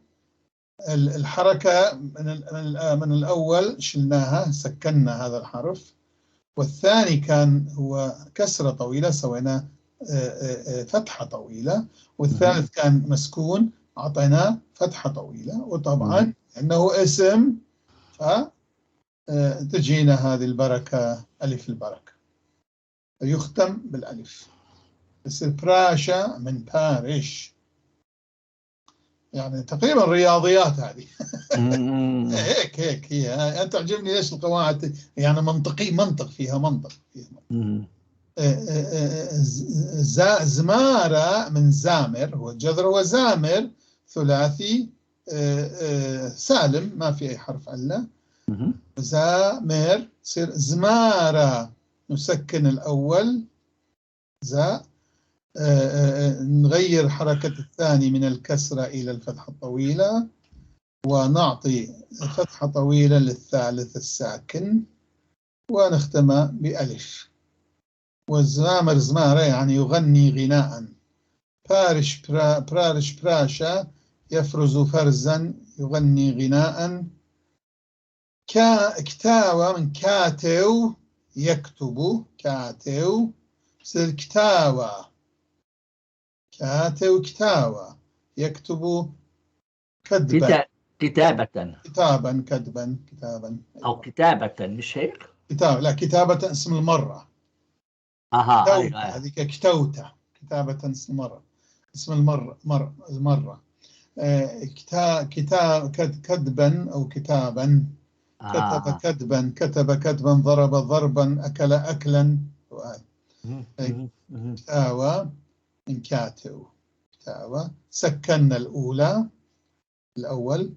الحركة من الأول شلناها، سكننا هذا الحرف، والثاني كان هو كسرة طويلة سوينا فتحة طويلة، والثالث كان مسكون أعطيناه فتحة طويلة، وطبعا إنه اسم فتجينا هذه البركة، ألف البركة. يختم بالألف. يصير براشا من بارش، يعني تقريبا رياضيات هذه. هيك هيك هي. أنت تعجبني ليش القواعد يعني منطقي، منطق فيها، منطق فيها. زمارة من زامر، هو الجذر هو زامر ثلاثي سالم، ما في أي حرف علة. زامر تصير زمارة، نسكن الأول زاء، نغير حركة الثاني من الكسرة إلى الفتحة الطويلة، ونعطي فتحة طويلة للثالث الساكن، ونختم بألف. والزامر زمارة يعني يغني غناء. بارش برارش براشا يفرز فرزا يغني غناء. كتاوة من كاتو يكتب، كاتو يصير كتاوة، كاتو كتاوة يكتب كتبا، كتابة، كتابا، كتبا، كتابا أو كتابة، مش هيك؟ كتاب، لا كتابة اسم المرة. أها، أيوة. هذيك كتوتة، كتابة اسم المرة، اسم المرة، المرة. كتاب كتبا أو كتابا. كتب كتبا، كتب كتبا، ضرب ضربا، أكل أكلا. كتاوة من كاتو، كتاوة. سكننا الأولى، الأول،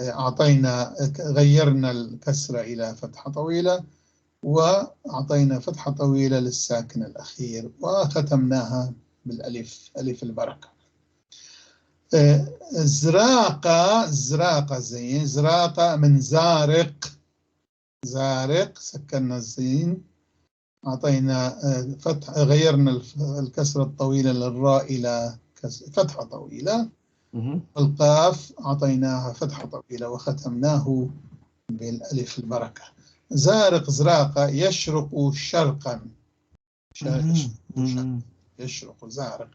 أعطينا، غيرنا الكسرة إلى فتحة طويلة، وأعطينا فتحة طويلة للساكن الأخير، وختمناها بالألف، ألف البركة. زراقة، زراقة زين، زراقة من زارق، زارق، سكننا الزين، أعطينا فتح، غيرنا الكسرة الطويلة للراء إلى فتحة طويلة. القاف أعطيناها فتحة طويلة وختمناه بالألف البركة. زارق زراقة يشرق شرقا، يشرق زارق.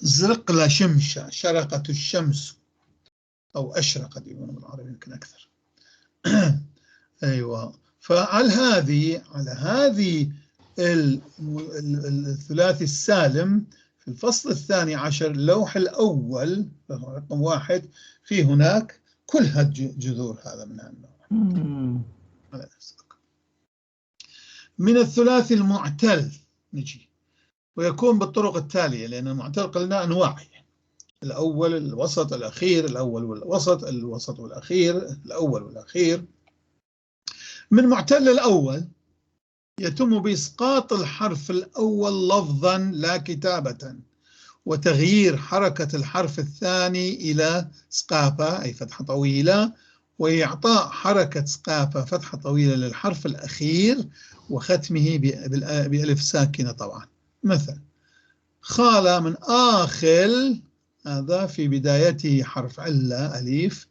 زرق لا شمشة، شرقت الشمس أو أشرقت يقولون بالعربي يمكن أكثر. أيوة. فعلى هذه، على هذه الثلاثي السالم في الفصل 12 اللوح الأول رقم 1 في هناك كل هالجذور هذا من هالنوع. من الثلاثي المعتل نجي، ويكون بالطرق التالية، لأن المعتل قلنا أنواع، الأول، الوسط، الأخير، الأول والوسط، الوسط والأخير، الأول والأخير. من معتل الأول يتم بإسقاط الحرف الأول لفظا لا كتابة، وتغيير حركة الحرف الثاني إلى سقافة أي فتحة طويلة، وإعطاء حركة سقافة فتحة طويلة للحرف الأخير وختمه بألف ساكنة طبعا. مثلا خال من آخل، هذا في بدايته حرف علة أليف،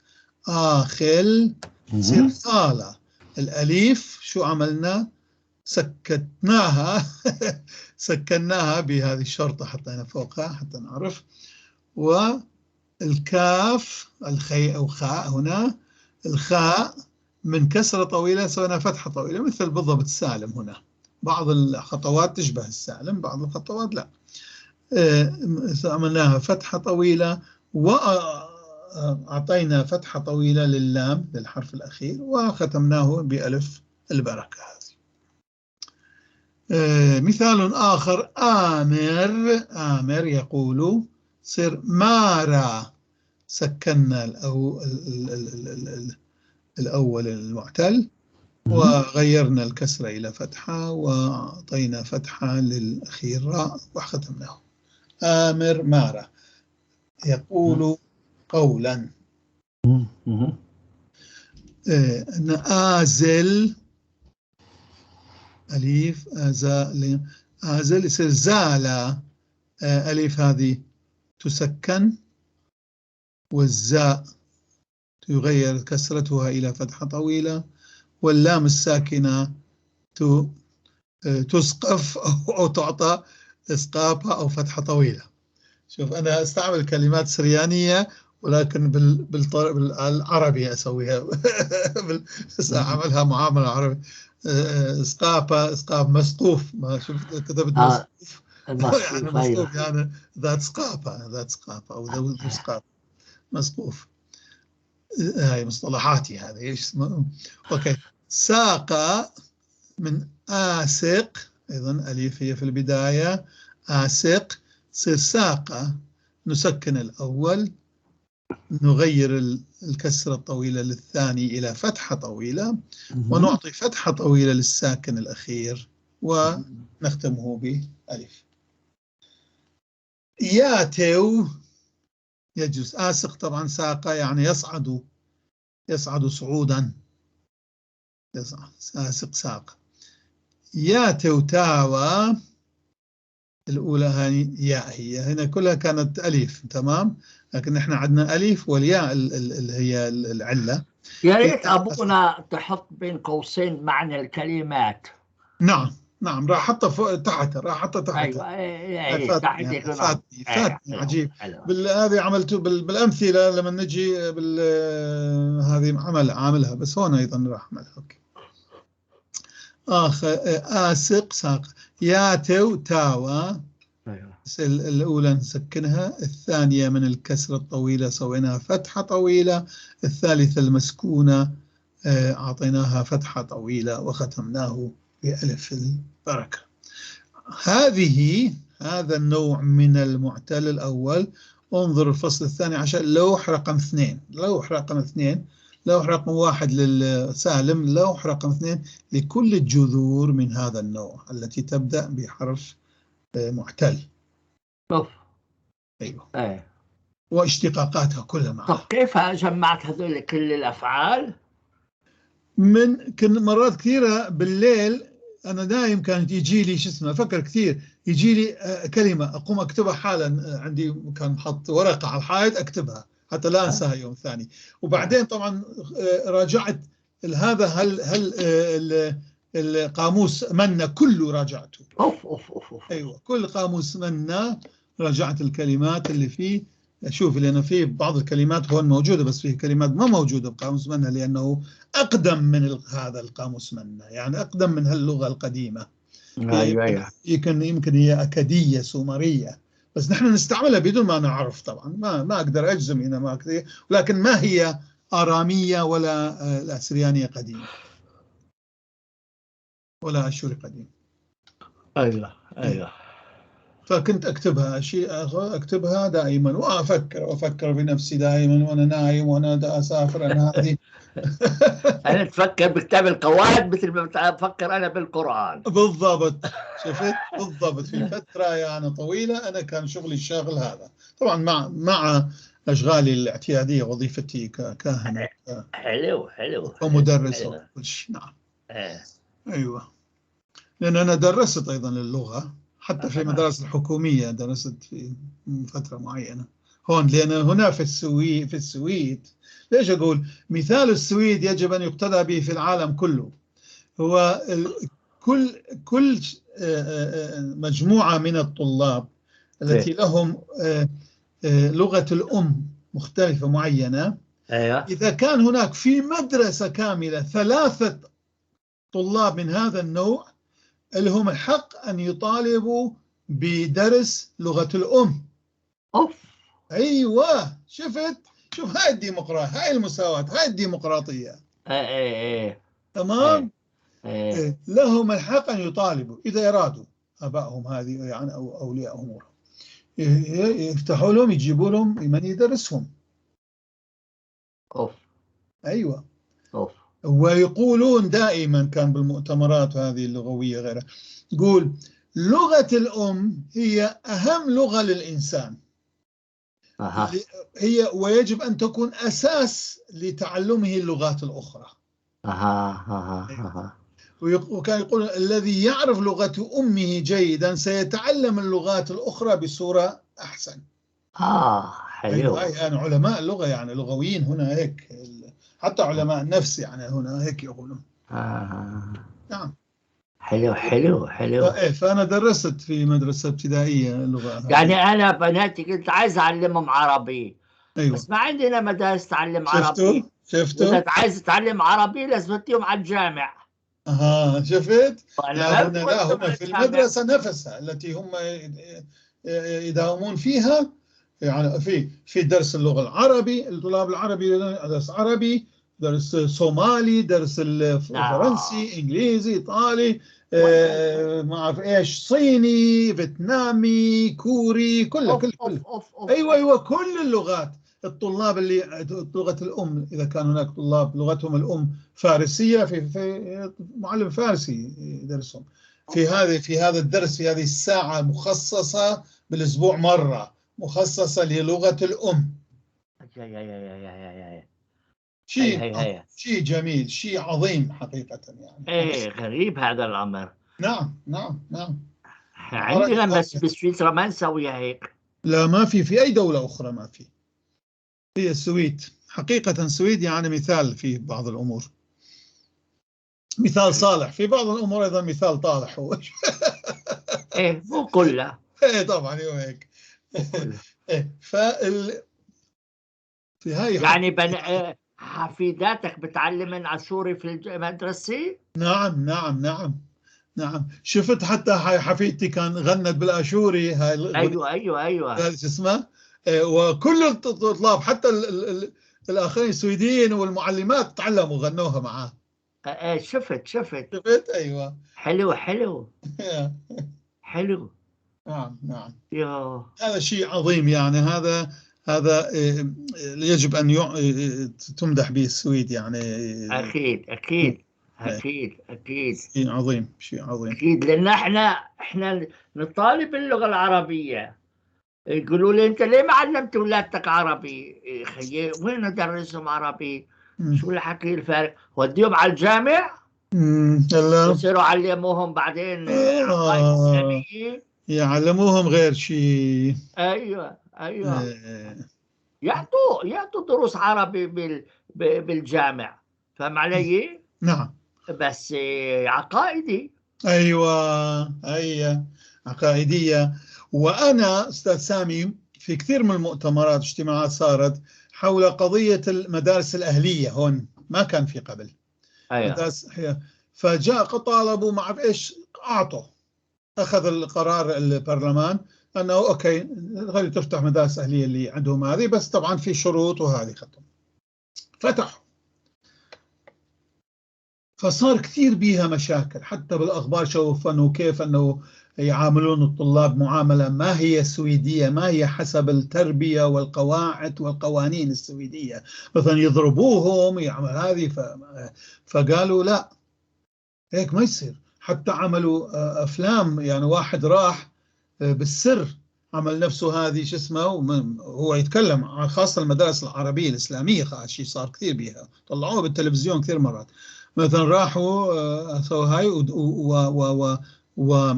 آخل تصير خالة. الأليف شو عملنا؟ سكتناها سكناها بهذه الشرطة، حطينا فوقها حتى نعرف. والكاف الخي أو خاء هنا، الخاء من كسرة طويلة سوينا فتحة طويلة، مثل بالضبط السالم هنا. بعض الخطوات تشبه السالم، بعض الخطوات لا. عملناها فتحة طويلة وأعطينا فتحة طويلة للام للحرف الأخير، وختمناه بألف البركة هذه. مثال آخر، آمر، آمر يقول صير مارا، سكننا الأول المعتل وغيرنا الكسرة إلى فتحة وأعطينا فتحة للأخير راء وختمناه. آمر مارا يقول قولا. أن آزل أليف آزال، آزل يصير زال، أليف هذه تسكن والزاء تغير كسرتها إلى فتحة طويلة، واللام الساكنة تسقف أو تعطى إسقافها أو فتحة طويلة. شوف أنا أستعمل كلمات سريانية ولكن بالعربي اسويها، بس اعملها معاملة عربي. سقافه، سقاف، مسقوف، ما شفت كتبت مسقوف؟ يعني مسقوف. يعني ذات سقافه، ذات سقافه او ذو سقافه، مسقوف. هاي مصطلحاتي هذه ايش. okay، ساق من آسق، ايضا الف هي في البدايه، آسق تصير ساقة، نسكن الأول، نغير الكسرة الطويلة للثاني إلى فتحة طويلة، ونعطي فتحة طويلة للساكن الأخير ونختمه بألف. ياتو يجلس. آسق طبعا ساقة يعني يصعد، يصعد صعودا، يصعد، آسق ساق. ياتو تاوى، الأولى هاي ياء، هي هنا كلها كانت ألف، تمام، لكن احنا عندنا ألف والياء اللي هي العلة. يا ريت أبونا تحط بين قوسين معنى الكلمات. نعم نعم، راح احطها فوق تحت، راح احطها تحت. ايوه، فاتني فاتني فاتني. عجيب. هذه عملته بالامثلة لما نجي هذه عمل عاملها، بس هون ايضا راح اعملها. okay. آخ آسق ساق. ياتو تاوى. أيوة. الأولى نسكنها، الثانية من الكسرة الطويلة سويناها فتحة طويلة، الثالثة المسكونة أعطيناها فتحة طويلة وختمناه بألف البركة. هذا النوع من المعتل الأول. انظر الفصل الثاني عشر، لوح رقم 2، لوح رقم 2، لوح رقم 1 للسالم، لوح رقم 2 لكل الجذور من هذا النوع التي تبدأ بحرف معتل. أوف. أيوه. أيه. واشتقاقاتها كلها معها. طب كيف جمعت هذول كل الأفعال؟ من كن مرات كثيرة بالليل أنا دايم كانت يجي لي شو اسمه، أفكر كثير، يجي لي كلمة أقوم أكتبها حالا، عندي كان حط ورقة على الحائط أكتبها حتى لا أنساها يوم ثاني. وبعدين طبعا راجعت هذا، هل القاموس منا كله راجعته. أوف أوف أوف, أوف. أيوة، كل قاموس منا راجعت الكلمات اللي فيه. شوف، لأنه في بعض الكلمات هون موجودة، بس فيه كلمات ما موجودة بقاموس منا، لأنه أقدم من هذا القاموس منا، يعني أقدم من هاللغة القديمة. أيوة أيوة. يمكن هي أكادية سومرية، بس نحن نستعملها بدون ما نعرف طبعا، ما أقدر أجزم إنها ما أكادية، ولكن ما هي آرامية ولا الأسريانية قديمة ولا أشوري قديم. أيوة أيوة. فكنت أكتبها شيء، أكتبها دائما وأفكر في نفسي دائما وأنا نايم وأنا أسافر أنا هذه. أنا تفكر بكتاب القواعد مثل ما بفكر أنا بالقرآن. بالضبط، شفت؟ بالضبط. في فترة يعني طويلة أنا كان شغلي الشاغل هذا، طبعا مع أشغالي الاعتيادية، وظيفتي ككاهن. حلو حلو. ومدرس وكل شيء. نعم. أيوة، لأن أنا درست أيضا اللغة حتى في المدارس الحكومية، درست في فترة معينة هون، لأن هنا في السويد، ليش أقول مثال السويد يجب أن يقتدى به في العالم كله، هو كل مجموعة من الطلاب التي لهم لغة الأم مختلفة معينة. إذا كان هناك في مدرسة كاملة 3 طلاب من هذا النوع، لهم الحق أن يطالبوا بدرس لغة الأم. أوف. أيوة، شفت؟ شوف هاي الديمقراطية، هاي المساواة، هاي الديمقراطية. إيه. تمام؟ إيه. لهم الحق أن يطالبوا إذا أرادوا آبائهم هذه يعني أو أولياء أمورهم، يفتحوا لهم، يجيبوا لهم من يدرسهم. أوف. أيوة. أوف. ويقولون دائما، كان بالمؤتمرات هذه اللغوية غيرها، يقول لغة الأم هي أهم لغة للإنسان. هي ويجب أن تكون أساس لتعلمه اللغات الأخرى. وكان يقول الذي يعرف لغة أمه جيدا سيتعلم اللغات الأخرى بصورة أحسن. حلو. يعني علماء اللغة، يعني لغويين هنا هيك، حتى علماء النفس يعني هنا هيك يقولون. نعم. حلو حلو حلو. فأنا درست في مدرسة ابتدائية اللغة. يعني أنا بناتي كنت عايز أعلمهم عربي. ايوه. بس ما عندنا مدارس تعلم عربي. شفتوا؟ واذا عايز تتعلم عربي لازم توديهم على الجامع. اها، شفت؟ وأنا لا، ما هنا لا، بودهم هم على في الجامع. المدرسة نفسها التي هم يداومون فيها، يعني في درس اللغة العربي، الطلاب العربي درس عربي، درس صومالي، درس الفرنسي، انجليزي، ايطالي، ما اعرف ايش، صيني، فيتنامي، كوري، كله. أوف كل أوف كل أوف أوف. ايوه، كل اللغات. الطلاب اللي لغة الام، اذا كان هناك طلاب لغتهم الام فارسيه، في معلم فارسي يدرسهم في هذا الدرس، في هذه الساعة مخصصة بالاسبوع مرة، مخصصة للغة الام. يا يا يا يا يا يا يا. شيء هي هي. شيء جميل، شيء عظيم حقيقة يعني. ايه، غريب هذا الامر. نعم. احنا عندنا بس بسويسرا ما نسويها هيك. لا، ما في اي دولة اخرى ما في. هي السويد حقيقة، السويد يعني مثال في بعض الامور، مثال صالح في بعض الامور، ايضا مثال طالح هو. ايه، مو كلها. ايه طبعا، ايوه هيك. مو كلها. ايه، في هاي يعني حفيداتك بتعلمن اشوري في المدرسة؟ نعم، شفت حتى هاي حفيدتي كان غنت بالاشوري هاي الأغنية. ايوه. هذا شو اسمه إيه، وكل الطلاب حتى الاخرين السويديين والمعلمات تعلموا، غنوها معاه. آه، شفت شفت. شفت، ايوه. حلو حلو حلو. نعم. يا هذا شيء عظيم يعني، هذا يجب ان تمدح به السويد يعني. اكيد اكيد اكيد اكيد. شيء عظيم، شيء عظيم. اكيد، لان احنا نطالب باللغة العربيه، يقولوا لي: انت ليه ما علمت اولادك عربي؟ يا خيي، وين ادرسهم عربي؟ شو الحكي الفارغ؟ وديهم على الجامع. هلا يصيروا علموهم بعدين عقائد اسلاميه. يعلموهم غير شيء. ايوه. يعطوا دروس عربي بالجامع، فاهم علي؟ نعم. بس عقائدي. ايوه، ايوه، عقائدية. وانا استاذ سامي في كثير من المؤتمرات، اجتماعات صارت حول قضية المدارس الاهليه، هون ما كان في قبل مدارس هي، فجاء طالبوا ما اعرف ايش، اعطوا، اخذ القرار البرلمان انه okay، خلي تفتح مدارس اهليه اللي عندهم هذه، بس طبعا في شروط وهذه ختم. فتحوا، فصار كثير بيها مشاكل، حتى بالاخبار شوفوا انه كيف انه يعاملون الطلاب معاملة ما هي سويديه، ما هي حسب التربية والقواعد والقوانين السويدية، مثلا يضربوهم، يعمل هذه. فقالوا لا، هيك ما يصير. حتى عملوا افلام، يعني واحد راح بالسر عمل نفسه هذه شو اسمه، هو يتكلم عن خاصة المدارس العربية الإسلامية، هذا الشيء صار كثير بيها، طلعوه بالتلفزيون كثير مرات. مثلا راحوا سووا هاي و و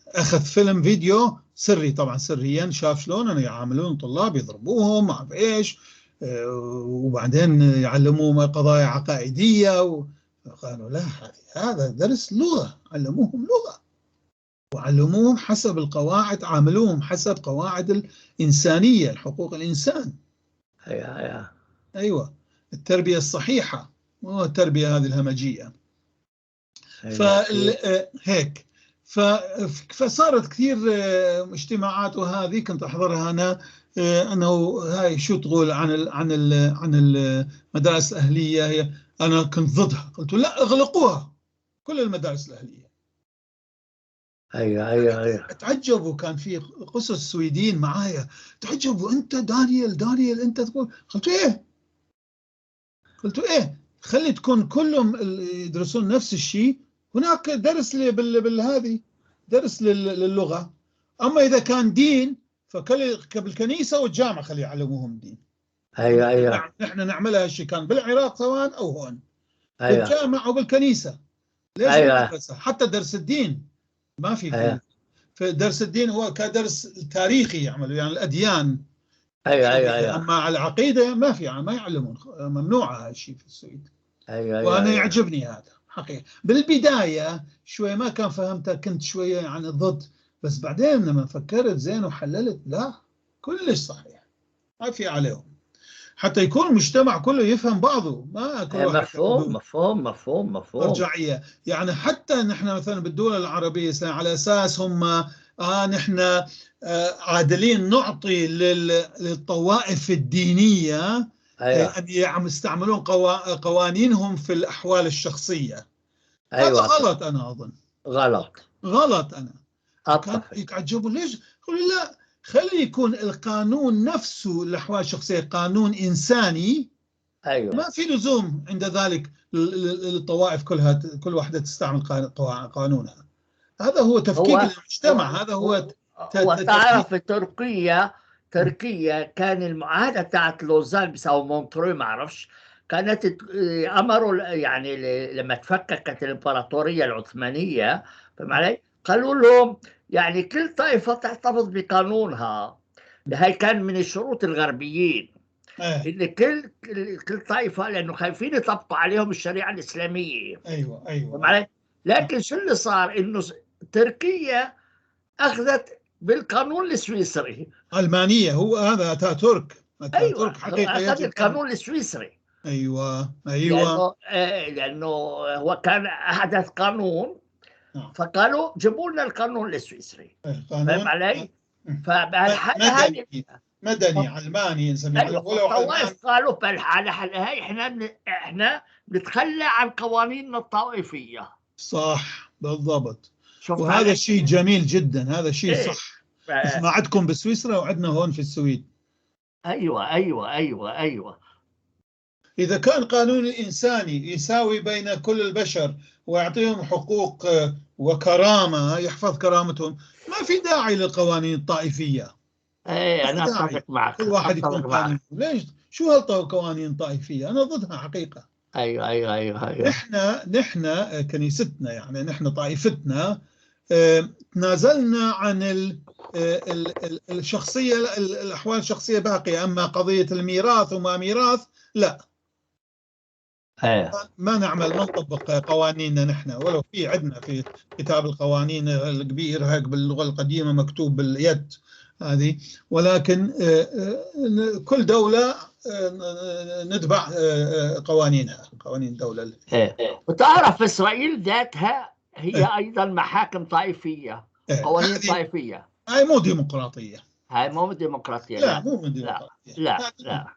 اخذ فيلم فيديو سري طبعا، سريا، شاف شلون انه يعاملون طلاب، يضربوهم، ما اعرف ايش، وبعدين يعلموهم قضايا عقائدية. قالوا لا، هذا درس لغه، علموهم لغة وعلموهم حسب القواعد، عاملوهم حسب قواعد الانسانيه، الحقوق الانسان. ايوه. ايوه، التربية الصحيحه، مو التربية هذه الهمجيه. فهيك فصارت كثير اجتماعات، وهذه كنت احضرها انا، انه هاي شو تقول عن المدارس الاهلية؟ هي انا كنت ضدها، قلت لا، اغلقوها كل المدارس الاهلية. ايوه. تعجبوا، كان في قسس سويديين معايا، تعجبوا: انت دانيال، دانيال، انت تقول؟ قلت ايه، قلت ايه، خلي تكون كلهم يدرسون نفس الشيء، هناك درس بالهذه درس للغه، اما اذا كان دين فكل بالكنيسة والجامعة خلي يعلموهم دين. ايوه. نحن نعملها هالشيء كان بالعراق سواء او هون. بالجامعة وبالكنيسه. ليش؟ حتى درس الدين ما في. في درس الدين هو كدرس تاريخي يعملوا، يعني الاديان. ايوه. اما على العقيدة ما في، ما يعلمون، ممنوع هذا الشيء في السويد. وانا أيوة. يعجبني هذا حقيقة. بالبداية شوي ما كان فهمتها، كنت شوية يعني ضد، بس بعدين لما فكرت زين وحللت، لا، كلش صحيح. عافية عليهم، حتى يكون المجتمع كله يفهم بعضه، ما كل واحد مفهوم مفهوم مفهوم مفهوم مرجعية. يعني حتى نحن مثلا بالدول العربية على أساس هم نحن عادلين نعطي للطوائف الدينية. أيوة. أن عم يستعملون قوانينهم في الأحوال الشخصية. أيوة. هذا غلط، أنا أظن غلط. أنا كان يتعجبوا ليش؟ يقولوا لا، خلي يكون القانون نفسه الأحوال الشخصية قانون إنساني. أيوة. ما في لزوم عند ذلك للطوائف كلها، كل واحدة تستعمل قانونها. هذا هو تفكيك المجتمع. هذا هو. وتعرف تركيا كان المعاهدة بتاعت لوزان بس أو مونترو ما أعرفش، كانت أمروا يعني لما تفككت الإمبراطورية العثمانية، فهم علي؟ قالوا لهم يعني كل طائفة تحتفظ بقانونها. هاي كان من الشروط الغربيين. إن كل طائفة، لأنه خايفين يطبقوا عليهم الشريعة الإسلامية. أيوة أيوة. لكن شو اللي صار؟ إنه تركيا أخذت بالقانون السويسري. ألمانية، هو هذا أتاتورك. أيوة، حقيقة أخذ القانون السويسري. أيوة أيوة. لأنه هو كان أحدث قانون. فقالوا جيبوا لنا القانون السويسري. فاهم علي؟ فبهالحالة هاي مدني علماني نسميه. أيوة. ولو علماني. قالوا بالحالة هاي احنا بنتخلى عن قوانيننا الطائفية. صح بالضبط. وهذا شيء جميل جدا، هذا شيء إيه. صح. ما عندكم بسويسرا وعندنا هون في السويد. ايوه ايوه ايوه ايوه. إذا كان قانون إنساني يساوي بين كل البشر ويعطيهم حقوق وكرامة، يحفظ كرامتهم، ما في داعي للقوانين الطائفية. ايه أنا أتفق معك. كل واحد يكون قانون. ليش؟ شو هالقوانين الطائفية؟ أنا ضدها حقيقة. أيوة أيوة أيوة أيوة. نحن كنيستنا، يعني نحن طائفتنا، تنازلنا عن الشخصية، الأحوال الشخصية باقية، أما قضية الميراث وما ميراث لا. ما نعمل، ما نطبق قوانيننا نحن، ولو في عندنا في كتاب القوانين الكبير هيك باللغة القديمة مكتوب باليد هذه، ولكن كل دولة نتبع قوانينها، قوانين الدولة. وتعرف إسرائيل ذاتها هي أيضا محاكم طائفية، قوانين طائفية. هاي مو ديمقراطية. هاي مو ديمقراطية. لا مو ديمقراطية. لا لا.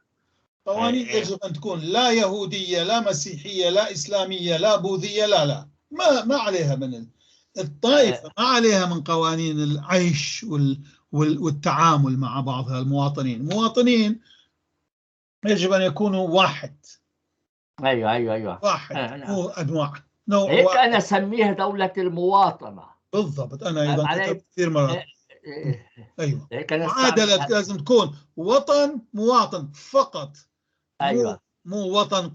قوانين يجب أن تكون لا يهودية لا مسيحية لا إسلامية لا بوذية، لا لا، ما عليها من الطائفة، ما عليها من قوانين العيش والتعامل مع بعضها. المواطنين، المواطنين يجب أن يكونوا واحد. أيوة أيوة أيوة. واحد، مو أنواع. نوع هيك أنا أسميها دولة المواطنة. بالضبط. أنا أيضا كتبت كثير مرات. أيوة. معادلة لازم تكون وطن مواطن فقط. أيوة. مو وطن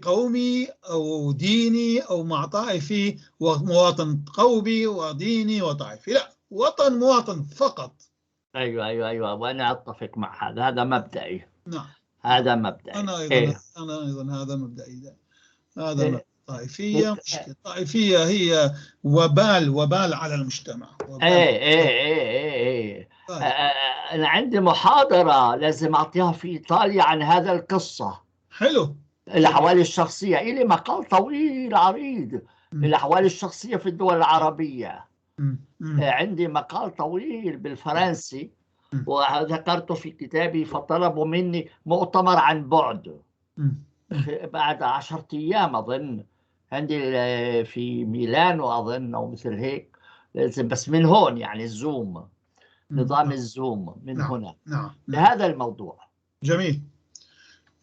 قومي أو ديني أو مع طائفي، ومواطن قومي وديني وطائفي، لا، وطن مواطن فقط. أيوة أيوة أيوة، وأنا أتفق مع هذا، هذا مبدئي. نعم هذا مبدئي. أنا أيضا إيه؟ أنا أيضا هذا مبدئي. هذا إيه؟ الطائفية مشكلة. الطائفية هي وبال على المجتمع. وبال. إيه إيه إيه إيه. أنا عندي محاضرة لازم أعطيها في إيطاليا عن هذا القصة. حلو. الأحوال الشخصية، إلي مقال طويل عريض، الأحوال الشخصية في الدول العربية. عندي مقال طويل بالفرنسي وذكرته في كتابي، فطلبوا مني مؤتمر عن بعد بعد 10 أيام أظن، عندي في ميلانو أظن أو مثل هيك، لازم بس من هون يعني الزوم، نظام الزوم من نعم. هنا. نعم. لهذا الموضوع. جميل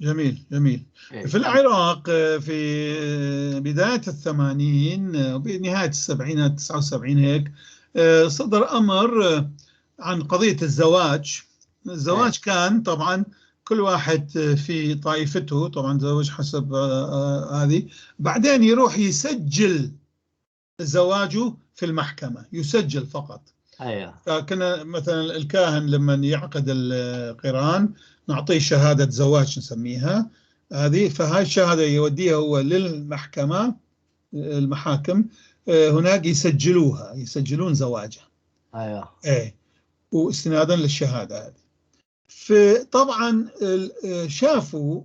جميل جميل. في العراق في بداية 80 وبنهاية السبعينات 79 هيك، صدر أمر عن قضية الزواج. الزواج كان طبعا كل واحد في طائفته، طبعا زواج حسب هذه، بعدين يروح يسجل زواجه في المحكمة، يسجل فقط. أيوة. فكنا مثلا الكاهن لما يعقد القران نعطيه شهادة زواج نسميها هذه، فهاي الشهادة يوديها هو للمحكمة، المحاكم هناك يسجلوها، يسجلون زواجه. أيوة. إيه، واستنادا للشهادة هذه. في طبعا شافوا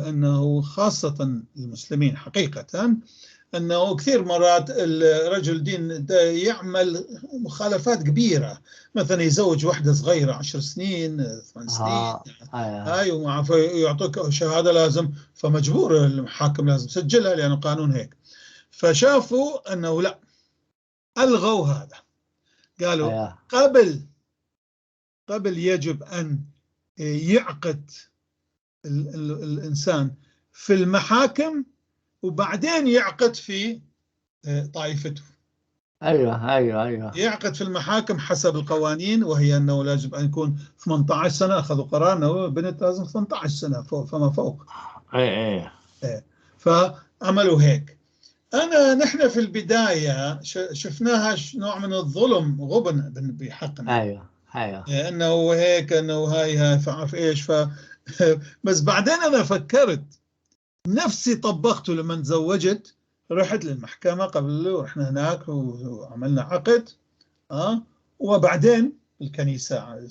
أنه خاصة المسلمين حقيقة أنه كثير مرات الرجل دين يعمل مخالفات كبيرة، مثلا يزوج واحدة صغيرة 10 سنين 8 سنين هاي، ومع يعطوك شهادة لازم، فمجبور المحاكم لازم تسجلها لأنه قانون هيك. فشافوا أنه لا، ألغوا هذا، قالوا قبل يجب أن يعقد الإنسان في المحاكم وبعدين يعقد في طائفته. أيوة أيوة أيوة. يعقد في المحاكم حسب القوانين، وهي أنه يجب أن يكون 18 سنة. أخذوا قرار أنه بنت لازم 18 سنة فما فوق. أي أي. فعملوا هيك. نحن في البداية شفناها نوع من الظلم، غبن بحقنا. أيوة أيوة. أنه هيك، أنه هاي فعرف إيش بس بعدين أنا فكرت نفسي، طبقته لما تزوجت، رحت للمحكمة قبل ورحنا هناك وعملنا عقد، وبعدين الكنيسة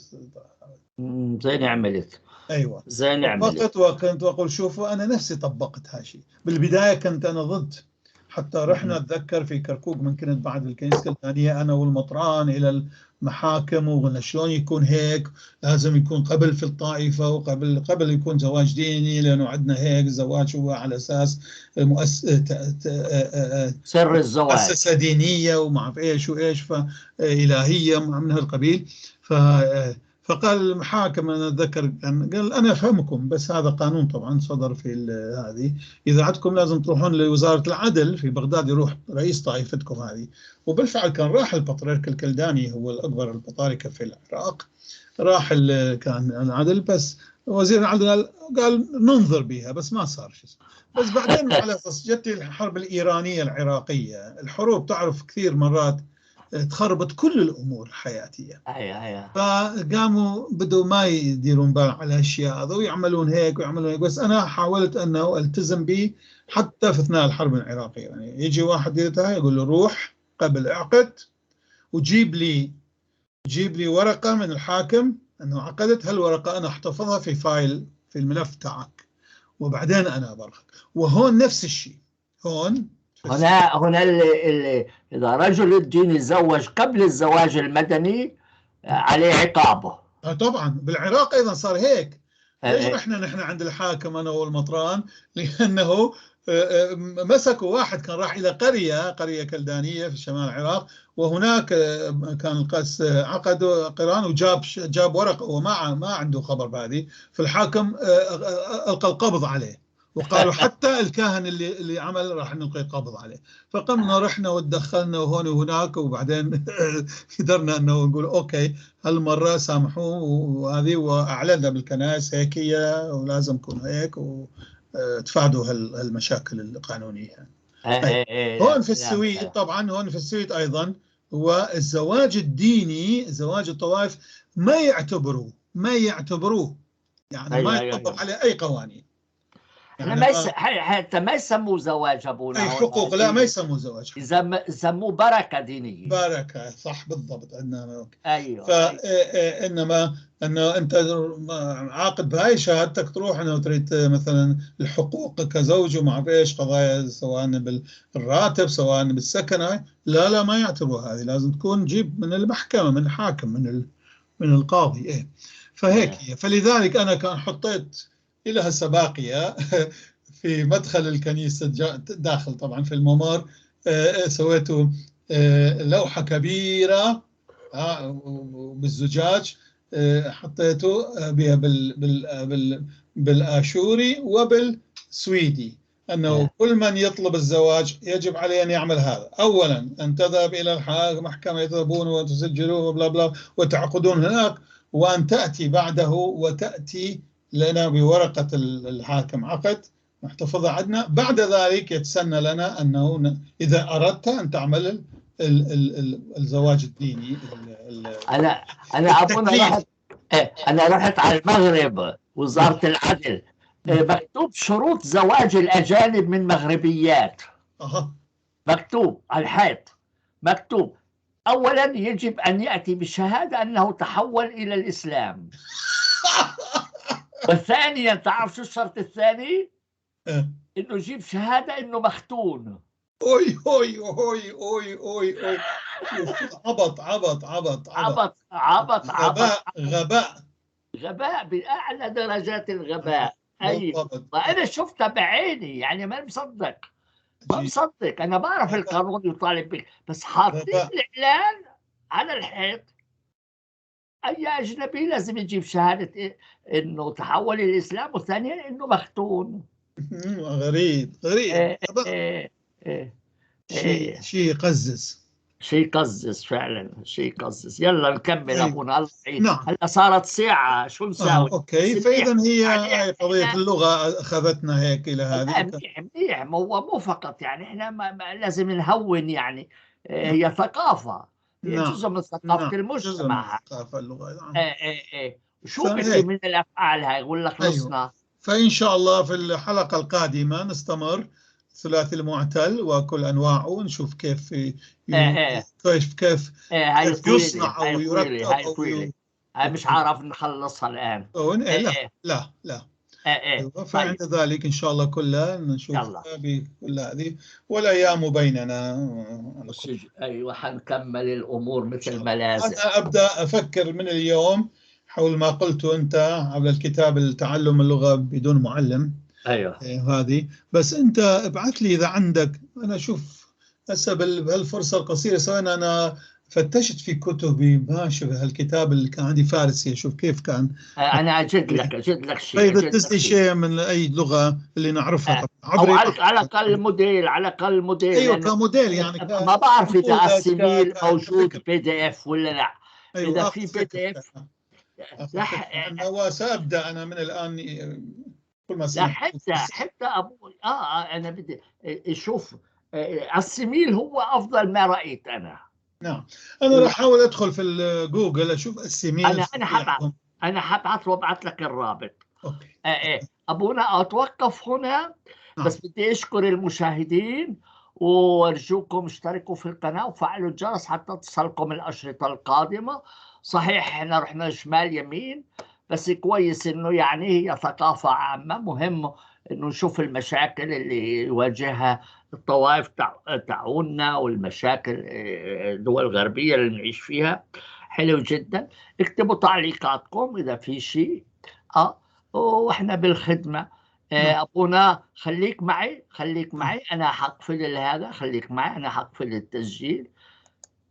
زين عملت. أيوة زين عملت. وكنت أقول شوفوا أنا نفسي طبقت هالشيء. بالبداية كنت أنا ضد، حتى رحنا أتذكر في كركوك من كنت بعد الكنيسة الثانية أنا والمطران إلى المحاكم، وقلنا شلون يكون هيك، لازم يكون قبل في الطائفة وقبل قبل يكون زواج ديني، لأنه عندنا هيك زواج هو على أساس سر الزواج، مؤسسة دينية وما أعرف إيش وإيش، فإلهية من هالقبيل. فقال المحاكم، أنا أتذكر قال أنا أفهمكم، بس هذا قانون طبعا صدر في هذه، إذا عندكم لازم تروحون لوزارة العدل في بغداد، يروح رئيس طائفتكم هذه. وبالفعل كان راح البطريرك الكلداني، هو الأكبر البطاركة في العراق، راح كان العدل، بس وزير العدل قال ننظر بها، بس ما صار شيء. بس بعدين على أساس جت الحرب الإيرانية العراقية، الحروب تعرف كثير مرات تخربت كل الأمور الحياتية. أيوة. فقاموا بدوا ما يديرون بال على الأشياء هذا ويعملون هيك ويعملون هيك. بس أنا حاولت أنه ألتزم به حتى في أثناء الحرب العراقية. يعني يجي واحد يقول له روح قبل اعقد وجيب لي جيب لي ورقة من الحاكم أنه عقدت هالورقة، أنا أحتفظها في file في الملف تاعك، وبعدين أنا أبرهك. وهون نفس الشيء، هون هنا اللي إذا رجل الدين تزوج قبل الزواج المدني عليه عقابه. طبعا بالعراق أيضا صار هيك. ليش رحنا نحن عند الحاكم أنا والمطران؟ لأنه مسكوا واحد كان راح إلى قرية كلدانية في شمال العراق، وهناك كان القس عقد قران وجاب جاب ورقة وما ما عنده خبر بهذه، فالحاكم ألقى القبض عليه وقالوا حتى الكاهن اللي عمل راح نلقي القبض عليه. فقمنا رحنا وتدخلنا وهون وهناك، وبعدين قدرنا انه نقول okay هالمره سامحوه وهذه، واعلنا بالكنائس هيك هي ولازم يكون هيك، وتفادوا هالمشاكل القانونيه. هون في السويد طبعا، هون في السويد ايضا هو الزواج الديني، زواج الطوائف ما يعتبروه يعني ما يطبق عليه اي قوانين. يعني حتى ما يسموه زواج ابونا، اي حقوق، لا ما يسموه زواج، يسموه بركه دينيه. بركه، صح بالضبط. عندنا ايوه. فانما انه انت عاقد بهاي شهادتك تروح انه تريد مثلا الحقوق كزوج وما اعرف ايش، قضايا سواء بالراتب سواء بالسكن، لا لا ما يعتبروا هذه، لازم تكون جيب من المحكمه، من الحاكم، من القاضي. ايه فهيك هي. فلذلك انا كان حطيت إلى هسه باقية في مدخل الكنيسة داخل طبعا في الممر، سويته لوحة كبيرة بالزجاج، حطيته بها بالآشوري وبالسويدي، أنه كل من يطلب الزواج يجب عليه أن يعمل هذا. أولا أن تذهب إلى المحكمة، يذهبون وتسجلون وبلا بلا وتعقدون هناك، وأن تأتي بعده وتأتي لنا بورقة الحاكم عقد نحتفظها عندنا. بعد ذلك يتسنى لنا أنه إذا أردت أن تعمل الزواج الديني. أنا أبونا أنا رحت على المغرب، وزارة العدل مكتوب شروط زواج الأجانب من مغربيات. مكتوب على الحيط، مكتوب أولا يجب أن يأتي بشهادة أنه تحول إلى الإسلام. وثانيا تعرف شو الشرط الثاني؟ انه يجيب شهادة انه مختون. اوي اوي اوي اوي اوي اوي، عبط عبط عبط عبط عبط عبط، غباء غباء باعلى درجات الغباء. اي وانا شفتها بعيني، يعني ما مصدق، ما مصدق. انا بعرف القانون يطالب بك، بس حاطين الاعلان على الحيط، اي اجنبي لازم يجيب شهادة انه تحول الاسلام، وثانيا انه مختون. غريب غريب. شيء يقزز، شيء يقزز فعلا، شيء يقزز. يلا نكمل ابونا، الله يعين. نعم. هلا صارت ساعة، شو نساوي؟ okay، فاذا هي قضية اللغة اخذتنا هيك الى هذه. منيح منيح، مو فقط يعني احنا ما لازم نهون، يعني هي ثقافة. نعم. جزء من ثقافة المجتمع، ثقافة اللغة. نعم. شو بدي من الافعال هاي ولا خلصنا؟ أيوه. فان شاء الله في الحلقة القادمة نستمر الثلاثي المعتل وكل انواعه، ونشوف كيف كيف كيف يصنع او يرتب. هاي طويلة، هاي مش عارف نخلصها الان. لا لا لا. أيوة. فعند ذلك ان شاء الله كلها نشوف بكل هذه، والايام بيننا. ايوه، حنكمل الامور مثل ما لازم. انا ابدا افكر من اليوم حول ما قلته انت على الكتاب التعلم اللغة بدون معلم. ايوه هذه، بس انت ابعث لي اذا عندك. انا اشوف هسه بهالفرصه القصيرة سوينا، انا فتشت في كتبي ما شبه الكتاب اللي كان عندي فارسي، اشوف كيف كان. انا اجد لك شيء. فاذا تدز شيء من اي لغة اللي نعرفها. طبعا او على الاقل موديل، على الاقل موديل. ايوه كموديل يعني، ما بعرف اذا السميل موجود PDF ولا لا. أيوة. اذا في PDF. وسابدا انا من الان كل ما لا حتى ابو انا بدي اشوف السميل هو افضل ما رايت انا. نعم، انا راح احاول ادخل في الجوجل اشوف السميل. انا حبعث وابعث لك الرابط. okay. ابونا اتوقف هنا. نعم. بس بدي اشكر المشاهدين، وارجوكم اشتركوا في القناة وفعلوا الجرس حتى تصلكم الاشرطة القادمة. صحيح احنا رحنا شمال يمين، بس كويس انه يعني هي ثقافة عامة، مهم انه نشوف المشاكل اللي يواجهها الطوائف تعوننا، والمشاكل الدول الغربية اللي نعيش فيها. حلو جدا. اكتبوا تعليقاتكم اذا في شيء، واحنا بالخدمة. ابونا خليك معي، خليك معي، انا حقفل هذا، خليك معي، انا حقفل التسجيل.